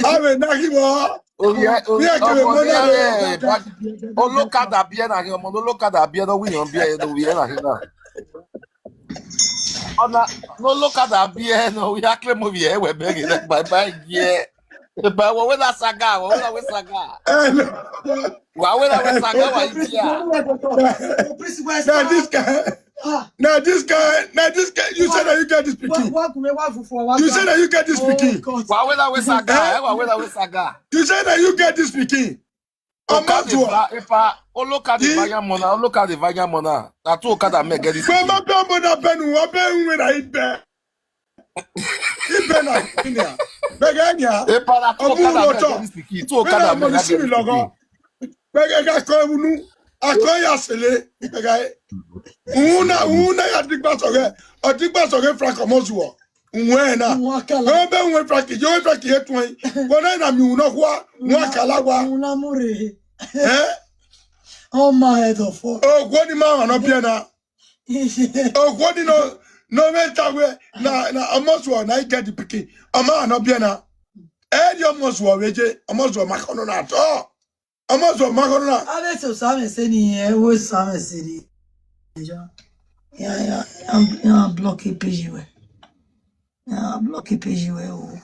Ave na ki bọ. Oya, oya, ọmọ ne a rẹ, olokada biẹ na, ọmọ ne olokada biẹ na, wiyan biẹ ne owiẹ na na. Ọna, ne olokada biẹ ne owiẹ, a claim owiẹ wẹ bẹghe na, bye bye ye. Eba, wẹ wẹ na saga, wẹ wẹ na wẹ saga. Wa wẹ na wẹ saga, wa yi dia. Now this guy, now this guy, now this guy, you say that you get this pikin. You say that you get this pikin. Wa wẹ na wẹ saga, eh, wa wẹ na wẹ saga. You say that you get this pikin. Okada eva, epa, olokada eva yan mona, olokada eva yan mona. Na two okada mẹ get this pikin. Pé má bẹ́ ọmọ náà bẹ́nu, wọ́n bẹ́ ń wẹ̀rẹ̀ ibẹ̀. Ibẹ̀ náà, ìyá. Bẹ́gẹ̀ ẹ̀yà. Epa, na two okada mẹ get this pikin. Two okada mẹ get this pikin. Bẹ́gẹ̀ ká kọ́ ewu nu, akọ́ ya sele. Bẹ́gẹ̀. Òun náà, òun náà ya dìgbà sọ̀rẹ́, ọ̀dìgbà sọ̀rẹ́ Frank Omozuo. Uwẹ na. Uwẹ akala. Wẹ bẹ uwẹ Frankie, yo Frankie ye tuẹn. Wẹ na na mi uwẹ nọkhua, uwẹ akala wa. Uwẹ na mu rre. Eh? Oh my head of all. Ogwo ni ma wan nọ biẹ na. Ogwo ni no, no me ta wẹ na, na Omozuo na I get the pikin. Ọ ma wan nọ biẹ na. Ẹ di Omozuo vbe je, Omozuo ma kọ nọ na tọ. Omozuo ma kọ nọ na. Ave so sa mẹ se ni, ẹ wo sa mẹ se ni. Ya, ya, ya, ya block page wẹ. Ya block page wẹ o.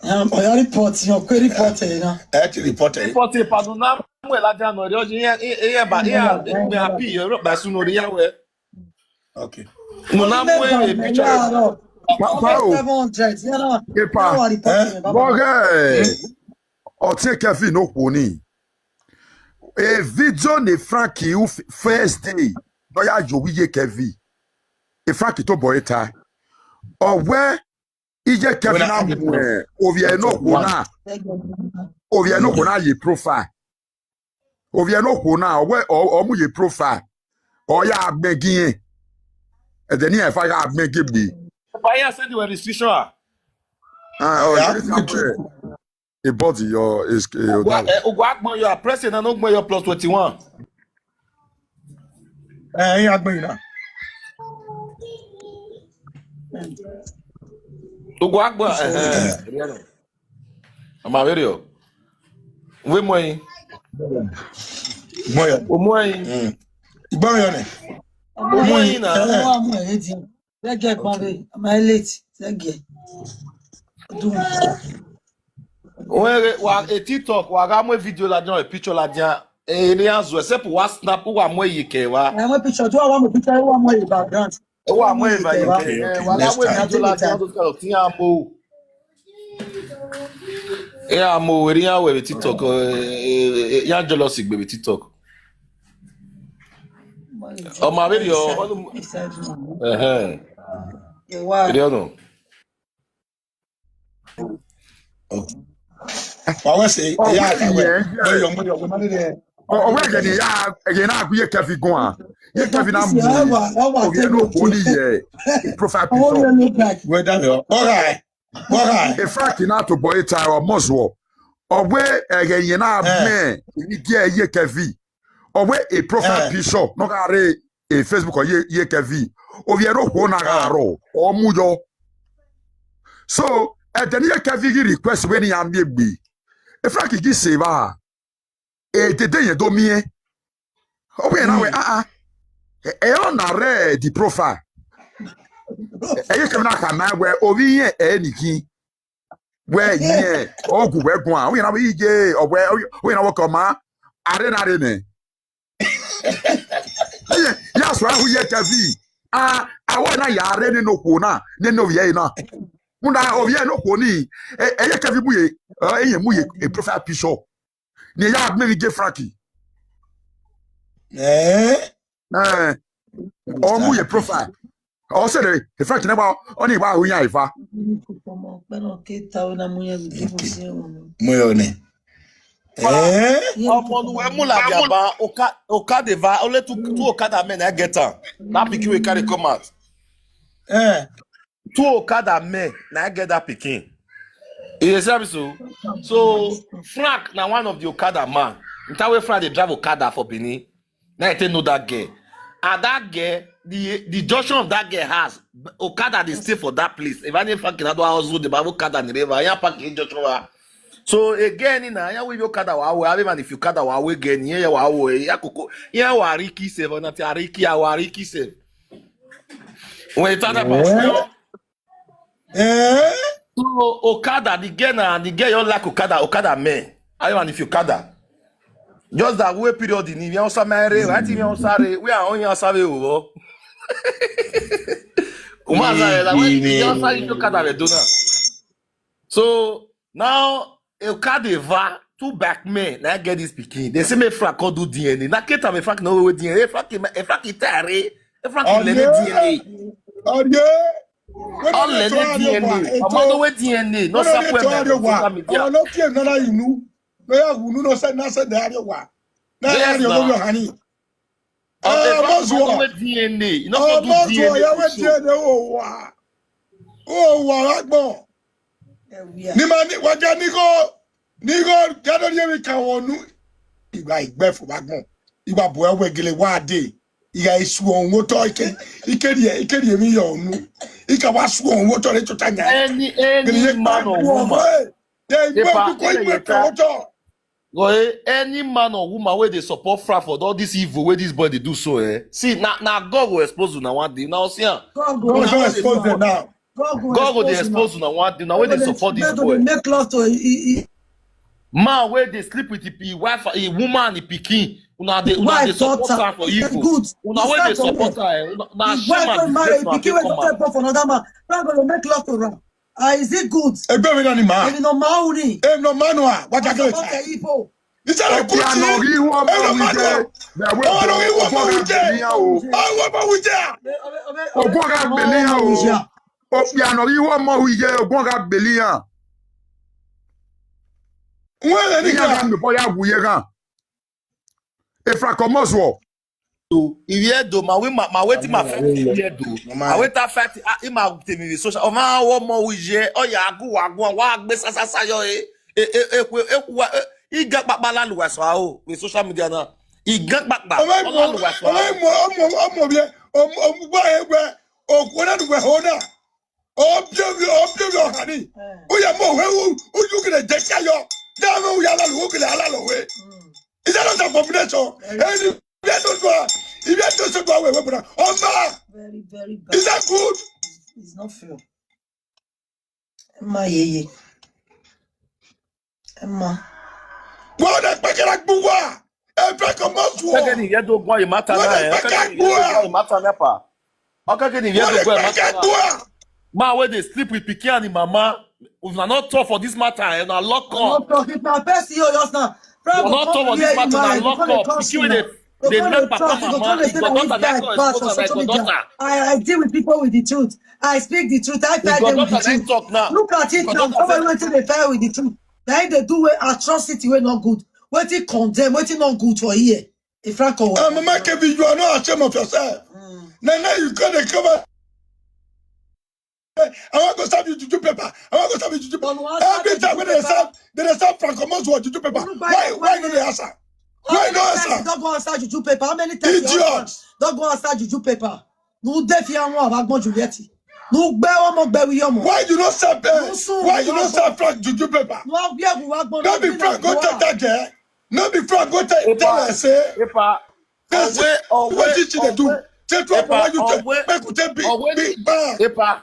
Ya, ọ ya report, ya kwe report ẹ na. Ẹ ti report ẹ. Report ẹ, pardon, na mu ẹ ladian nọ, ẹ, ẹ, ẹ, ẹ, ba, ẹ, ẹ, ẹ, happy, ẹ, ba, su no, ya wẹ. Okay. Mo na mu ẹ picture. Pa, pa o. Seven hundred, ya na. Epa. Ya wa report ẹ, baba. Bọgẹ. Ọtiẹn Kevin ne okhuo ni. E video ne Frank u f-, first day, ne ọ ya ye ovbi iye Kevin. E Frank tobọ ẹre ta. Ọ wẹ iye Kevin na mu ovbi ẹre ne okhuo na. Ovbi ẹre ne okhuo na ye profile. Ovbi ẹre ne okhuo na, ọ wẹ, ọ, ọ mu ye profile. Ọ ya gbẹn gi irẹn. Ẹdẹ ne iran fa gha gbẹn gi egbe. Ba ya send you a restriction, ah. Ah, oh, yeah, yeah, yeah. Ebọdi yọ, is, eh, Ugua, eh, Ugua agbọn yọ, press na no gbọn yọ plus twenty-one. Eh, iran agbọn na. Ugua agbọn, eh, eh. Ọ ma vberriọ. Vbe mu ẹyin. Mu ẹyin. O mu ẹyin. Mm. Igbe ọyọ nẹ. O mu ẹyin na. Eh. Zẹgiẹ gbọn vbe, ọ ma late, zẹgiẹ. Ọdún. Wẹ ghe, wa, e TikTok, wa gha mu video ladian, e picture ladian, e, ne iran zuẹ, except wa snap, wa mu ẹre ye kẹ evba. Ẹ mu picture, do wa mu picture, wa mu ẹre background. E wa mu ẹre ye kẹ evba. Ẹ, wa gha mu video ladian, those kind of thing, iran mu. Iran mu, iran wẹ vbe TikTok, eh, eh, eh, iran jealousy gbe vbe TikTok. Ọ ma vberriọ, ọ, ẹhẹn. Vberriọ nọ. Wa wẹ sẹ, ọ ya, wẹ sẹ, wẹ yọ, wẹ yọ, wẹ ma dede. Ọ, ọ wẹ ghe ne ya, ghe na gu iye Kevin guan. Iye Kevin na mu. Ovbi ẹre ne okhuo ni ye profile picture. Wẹ da mẹ, ọ gha. E Frank na tobọ ẹre ta, Omozuo. Ọ wẹ ẹghẹ ne iran na mẹ, ni gie iye Kevin. Ọ wẹ e profile picture, ne ọ gha rre e Facebook ọ ye, iye Kevin. Ovbi ẹre ne okhuo na gha rrọọ, ọ mu yọ. So, ẹdẹ ne iye Kevin ghi request wẹ ne iran miẹn egbe. E Frank ghi sẹ evba. Edede yẹn do miẹn. Ọ wẹ na wẹ, ah, ah. Ẹ, ẹ ọ na rre the profile. Ẹ, iye Kevin na khama wẹ, ovbi irẹn ẹ ni khin. Wẹ yẹn, ọ gu wẹ guan. Ọ wẹ na wẹ iye, ọ wẹ, ọ wẹ na wẹ kọ ma. Arre na rre nẹ. Ẹ, ya sua hu iye Kevin. A, a wẹ na ya rre nene okhuo na, nene ovbi ẹre na. Mu na ovbi ẹre ne okhuo ni. Ẹ, iye Kevin mu ye, ẹ, iye mu ye, e profile picture. Ne ya gbẹn vbe iye Frank. Eh? Eh. Ọ mu ye profile. Ọ sẹ de, e Frank ne wa, ọ ni wa hu iran eva. Mu yọ nẹ. Eh? Ọmọ ne uwẹ mu ladian ba, Oka-, Okada eva, only two, two Okada men na get am. That pikin wey carry come out. Eh. Two Okada men na get that pikin. You dey see am so? So Frank na one of the Okada man. Nta wey Frank dey drive Okada for Benin. Na I take know that girl. And that girl, the the junction of that girl house, Okada dey stay for that place. If any Frank na do house road, the Okada ni reva, ya park in junction wa. So again, na ya we Okada wa we, abi man if Okada wa we again, ya wa we, ya koko, ya wa riki se, na ti ariki, ya wa riki se. When you talk about Eh? So Okada, the girl na, the girl you like Okada, Okada men. I want if Okada. Just that way period in Ivian Osa Mere, right? Ivian Osa Re, we are on Ivian Osa Re, oh. Uma Osa Re, that way Ivian Osa Re, Okada we do now. So now Okada eva, two black men, na get this pikin. They say me Frank come do D N A. Na keta me Frank no we D N A. Frank, Frank itare. Frank lele D N A. Ọye. All the D N A. Ọmọ no we D N A, no sa kue me social media. Ọmọ no tie nana inu. No ya wu nu no se na se da re wa. Na ya re wo yo hani. Eh, ọmọ zuọ. No we D N A, no go do D N A. Ọmọ zuọ ya we D N A o wa. O wa agbọn. Ni ma ni wa ja ni go, ni go ja do ye mi ka wo nu. Igba igbe fu ba gbọn. Igba bu ẹwe gele wa de. Igha i suọ uhunmwu otọ ike, ike rhie, ike rhie emwi yọ unu. Ika wa suọ uhunmwu otọ re tota nya. Any, any man or woman. They go Epa, to go in my otọ. Go, eh, any man or woman wey dey support Frank for all this evil wey this boy dey do so, eh? See, na, na God go expose una one day. Una go see am. God go expose them now. God go dey expose una one day. Una wey dey support this boy. Make love to e, e, e. Man wey dey sleep with e, e wife, e woman, e pikin. Una dey, una dey support am for evil. Una wey dey support am, eh, una, na shame and disgrace una take come out. Wife wey marry, pikin wey go take born for another man. God go dey make love to am. Ah, is it good? Egbe mi na ni ma. Emi nọ ma unu. Emi nọ ma unu a, wa ja kele. Support the evil. Iṣẹ́ rẹ̀ kú sí. Ọmọ lórí wọ́n mọ̀ wíjẹ́. Ọmọ lórí wọ́n mọ̀ wíjẹ́. Àwọn ọmọ wíjẹ́. Ọgbọ́n ka gbèlè yàn o. Ọ̀pìànà yìí wọ́n mọ̀ wíjẹ́, ọgbọ́n ka gbèlè yàn. Wọ́n lè ní ká. Ìyá mi bọ́ ya wù yẹ kan. Efra kọ mọ̀ sọ. Ivie do, ma we, ma, ma we ti ma fight Ivie do. Ma we ta fight, ah, ima te mi social. Ọmọ awọ mọ wíjẹ, ọya agu wa gun, wa gbe sasasa yọ e. E, e, e, e, e, wa, e, igan kpakpa la luwa sọ aro with social media now. Igan kpakpa, ọmọ imo, la luwa sọ aro. Ọmọ imo, ọmọ, ọmọ bie, ọmọ, ọmọ gba egbe, okwo na luwa ho na. Ọbiọbi, ọbiọbi ọhani. Uya mo he u, uju gele jẹ ka yọ. Da me uya la luwa gele ala lo we. Is that not abomination? Ẹni bí ẹ tó tó a, ibi ẹ tó tó a wẹ̀ wẹ̀ bọ̀dá. Ọmọ. Very, very bad. Is that good? It's, it's not fair. Ẹ má yeye. Ẹ má. Wọ́n dẹ̀ pẹ́ kẹ́rẹ́ gbú wá. Ẹ fẹ́ kọ́ mọ́ sùn. Ọkẹ́kẹ́ ni ìyẹn tó gbọ́ ìmọ̀ta náà ẹ̀. Ọkẹ́kẹ́ ni ìyẹn tó gbọ́ ìmọ̀ta náà pa. Ọkẹ́kẹ́ ni ìyẹn tó gbọ́ ìmọ̀ta náà. Man wey dey sleep with pikin and him mama. If una no talk for this matter, eh, una lock up. If na person you just now, Frank go come here, you man, you come dey curse me. Dey make papa mama, his goddaughter na come expose am, na his goddaughter. I, I deal with people with the truth. I speak the truth. I fight them with the truth. Look at it now. Somebody wey dey fight with the truth. Na him dey do wey atrocity wey no good. Wetin condemn, wetin no good for here. If Frank come. Ah, Mama Kevin, you are not ashamed of yourself. Now, now you gonna cover. I want to serve you juju paper. I want to serve you juju paper. Every time when they serve, they dey serve Frank Omozuo juju paper. Why, why no dey answer? Why no answer? Don't go answer juju paper. How many times you answer? Idiot. Don't go answer juju paper. No dey fear one of Agbon Juliet. No gbe one more gbe we omo. Why you no serve, eh, why you no serve Frank juju paper? No be Frank go take that girl. No be Frank go take, tell her say. Epa, ọwe, ọwe, wetin she dey do? Take two ọkọ, why you take, make we take big, big bag. Epa,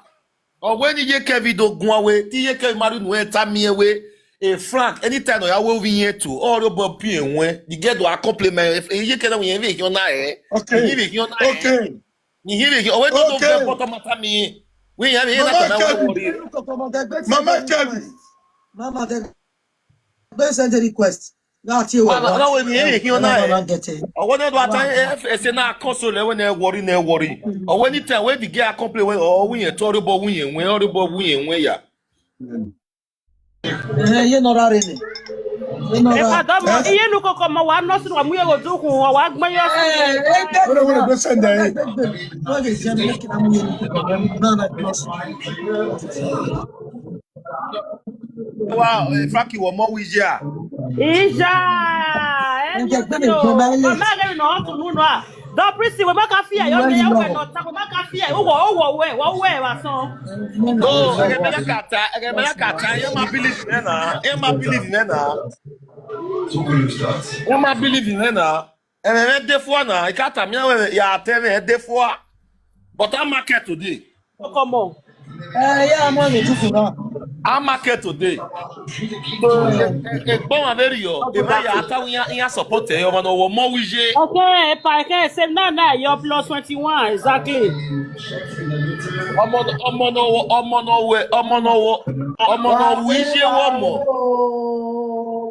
ọwe ni ye Kevin do gun awe, ti ye Kevin marry nu e ta mi ewe. E Frank, anytime no ya we ovbi yen to, all your boy pee enwe. The girl do a compliment. E ye Kevin we yen ve hiona e. Okay. Ni ve hiona e. Okay. Ni ve hiona. Ọwe no do get bottom matter mi. We yen ve na come worry. Mama Kevin. Mama Kevin. Gbe send a request. Gha tie wẹ. Ọna wẹ ni ere khin ọna ẹ. Ọwọ ne do ata ẹ, ẹ, ẹse na console wẹ ne worry, ne worry. Ọwọ ni tẹ wẹ the girl complain wẹ, ọ wi yẹn tọ rẹ bọ wi yẹn wẹ, ọ rẹ bọ wi yẹn wẹ ya. Ẹ ye nọ ra re nẹ. Epa dọmọ, iye nu koko mọ wa nọ sunu wa mu ye gho du khun, wa wa gbẹn yọ sunu. Wẹrẹ wẹrẹ gbẹ sẹndẹ. Wa, eh, Frankie, wọ mọ wẹ iye a? Iye a, ẹ ni o, mama ghe nọ tunu nọ a. Dọ Prince, wẹ ma ka fi ẹ, yọ ne ya wẹ nọ ta, wẹ ma ka fi ẹ, uwọ, uwọ wẹ, wọ wẹ wa sọn. No, ẹgẹ mẹ na ka ta, ẹgẹ mẹ na ka ta, ẹ ma believe nẹ na, ẹ ma believe nẹ na. Ẹ ma believe nẹ na. Ẹmwẹ mwẹ de fua na, I ka ta miẹn wẹ ya ta ẹmwẹ de fua. But a market today. Come on. Eh, yeah, I'm on the juice now. A market today. So, egbọmwa vberriọ, emwa ya ta iran, iran support ẹ, ọmọ ne ọ wọ mọ wẹ iye. Okay, epa, I can say now, now, you're plus twenty-one, exactly. Ọmọ, ọmọ ne ọ wọ, ọmọ ne ọ wẹ, ọmọ ne ọ wọ, ọmọ ne ọ wẹ iye wọ mọ.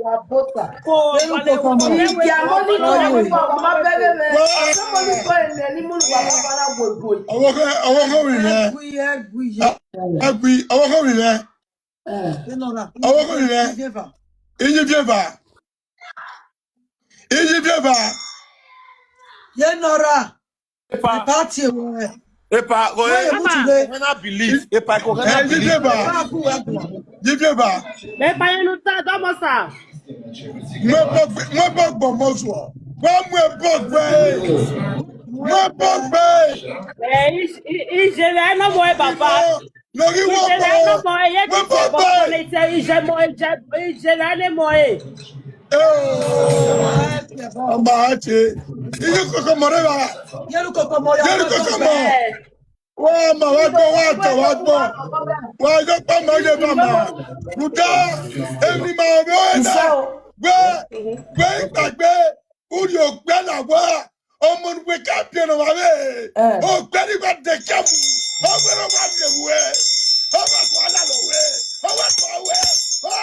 Wa bota. Ko, Ẹ lu koko mọ. Ìjà mọ́ ní kò ní bọ̀, ọmọ bẹ́ẹ̀ bẹ́ẹ̀. Ọmọ ní kò ní ní múlùú bàbá bàbá wò bò. Ọwọ́ kọ́, ọwọ́ kọ́ rìn rẹ. Ẹgui, ẹgui, ẹgui, ọwọ́ kọ́ rìn rẹ. Ọwọ́ kọ́ rìn rẹ. Iye fieva. Iye fieva. Ye nọra. Epa. Epa tie wẹ. Epa, go Why ahead. You put today? When I believe, epa, go ahead, I Ẹ believe. Jíjẹ bá. Jíjẹ bá. Epa yẹn nu ta dọmọ sa. Mo bọ gbẹ, mo bọ gbọ mọ sọ. Wọ́n mú ẹ bọ gbẹ. Mo bọ gbẹ. Ẹ, i, i, ìjẹlẹ ẹ nọ mọ ẹ bàbá. Lórí wọ́n Ìjẹlẹ ẹ nọ bọ. mọ ẹ yẹ Mo kí bọ tẹ bọ gbẹ. Kọ lè tẹ ìjẹmọ ìjẹ ìjẹlẹ ẹ nọ mọ ẹ. Ọmọ àti ìlú kọkọ mọ rẹ wa. Yẹlu koko mọ ya Yẹlu koko mọ. Ẹ, Wa ma wa gbọ wa tọ wa gbọ. Wa yọ pa ma ye ba ma. Ruda emi ma ọmọ ẹ na. Wẹ wẹ ìgbàgbé. Uri ògbẹ na wa. Ọmọ nugbe ka biẹ na wa vbe. Ògbẹ ni wa de kẹmu. Ọgbẹ na wa de wẹ. Ọgbẹ kọ ala lọ wẹ. Ọgbẹ kọ wẹ.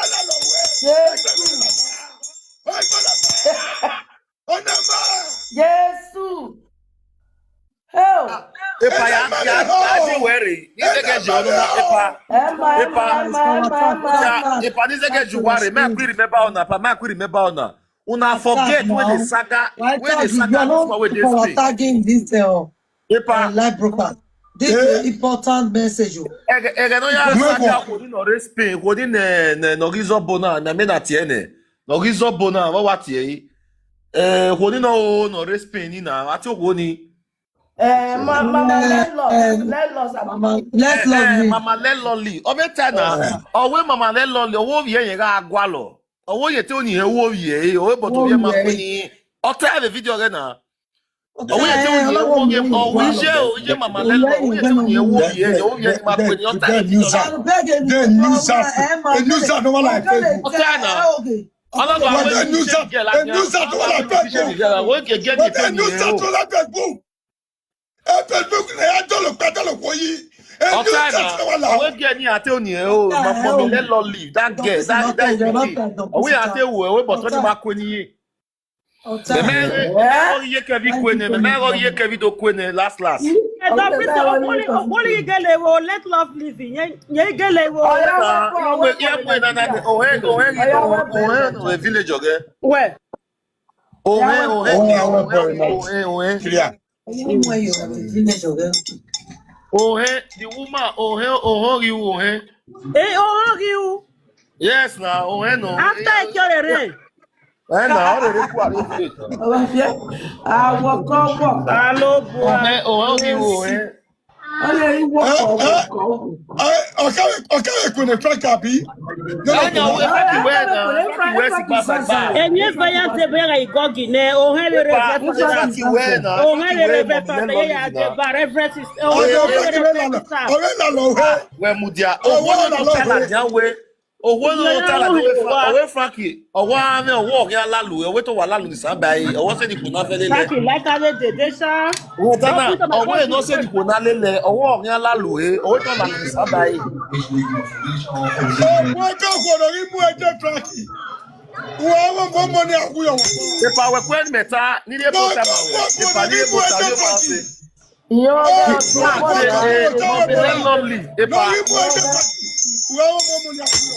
Ala lọ wẹ. Jésù. Ọgbẹ na wa. Ọgbẹ na wa. Ọna ma. Jésù. Hell. Epa ya ya aji wẹre ni zẹgẹ ji ọnu na epa. Emma, Epa. Emma, Emma, Emma, Emma. Ja, epa ni zẹgẹ ji ware, me I quick remember una pa, me I quick remember una. Una forget when the saga, when the saga this one wey dey Spain. Tagging this uh, Epa. Uh, live broadcast. This is important message o. Ẹgẹ ẹgẹ no ya saga kò ní nọ re Spain, kò ní nẹ nẹ nọ ghi zọ bo na, na me na tie nẹ. Nọ ghi zọ bo na, wa wa tie yi. Eh, kò ní nọ o nọ re Spain ni na, ati okhuo ni. Eh, ma- mama, let love, let love, Mama, let love Eh, me. Mama Lelọli. Ọ vbe ta na. Ọ wẹ Mama Lelọli, ọ wẹ ovbi ẹre gha gualọ. Ọ wẹ yete oni hẹ wẹ ovbi ẹre, ọ wẹ but ovbi ẹre ma kue ni. Ọ ta vbe video ẹghẹ na. Ọ wẹ yete oni hẹ wẹ ovbi ẹre, ọ wẹ iye o, iye Mama Lelọli, ọ wẹ yete oni hẹ wẹ ovbi ẹre, ovbi ẹre ma kue ni, ọ ta vbe video ẹghẹ na. They use that. They use that over like Facebook. Ọ ta na. Ọlọ́gbà But wẹ they use that. They use that over like Facebook. Wẹ ke gẹ ni But they use that over like Facebook. Ẹ Facebook ne ya dolo kpa dolo kwo yi. Ẹ Ọta na, ọwẹ gẹ ni ate oni ẹ o, ma mọ mi lẹ lọ leave that girl, that that pikin. Ọwẹ ate wo ẹ, ọwẹ bọtọ ni ma kue ni ye. Mẹmẹ ọ ye kẹvi kue nẹ, mẹmẹ ọ ye kẹvi do kue nẹ last last. Ẹ dọ prison, ọgbọni ọgbọni gele wo, let love live. Yẹn yẹn gele wo. Ọwẹ yẹn kue na na, ọwẹ ọwẹ ọwẹ village ọgẹ. Wẹ. Ọwẹ ọwẹ ọwẹ ọwẹ. Clear. Ohe, the woman, ohe, ohe ghi ru ohe. Eh, ohe ghi ru. Yes, na, ohe no. After ekio rere. Eh, na, ọ rere ku are fe. Ọba fia. Awọ kọ wọ. Alo bua. Ohe, ohe ghi ru ohe. Ọ rere wọ kọ wọ kọ. Ọkẹwẹ, ọkẹwẹ kò ní fẹ́ kàbí. Ẹnẹ ọwẹ fẹki wẹ na, fẹki wẹ si gba bagba. Eni eva ya debe gha igogi nẹ, ohẹn rere vẹ fẹki wẹ na, ohẹn rere vẹ fẹki ya deba reverence. Ohẹn rere vẹ fẹki. Ọwẹ na lọ wẹ. Wẹ mudia, owó nọ ta ladian wẹ. Owó nọ ta ladian wẹ, ọwẹ Frankie, ọwọ amẹ, ọwọ ọghe alalu, ọwẹ to wa lalu ni samba e, ọwọ sẹ ni kò na fẹ lele. Frankie, like I did this, sir. Ọtana, ọwẹ nọ sẹ ni kò na lele, ọwọ ọghe alalu e, ọwẹ to lalu ni samba e. Ọwẹ to kò lọ ri mu ẹjẹ Frankie. Wẹ ọwọ mọ mọ ni akuyọ. Epa wẹ kue ni mẹ ta, ni re bota ma wẹ. Epa ni re bota, ni re bota. Iye ọghe ọtẹn ọgbọ na. Lovely, epa. Wẹ ọwọ mọ mọ ni akuyọ.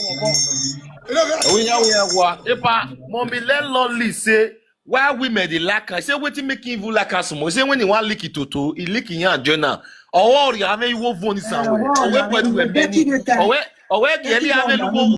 Oya, oya, wa. Epa, mommy, let Lolly say, why women dey like am? Say wetin make him even like am so much. Say when he wan lick it toto, he lick him hand join am. Ọwọ rhie amẹ igho vo ni san wẹ. Ọwẹ pẹlu wẹ mẹ ni. Ọwẹ, ọwẹ gie ẹre amẹ lugbo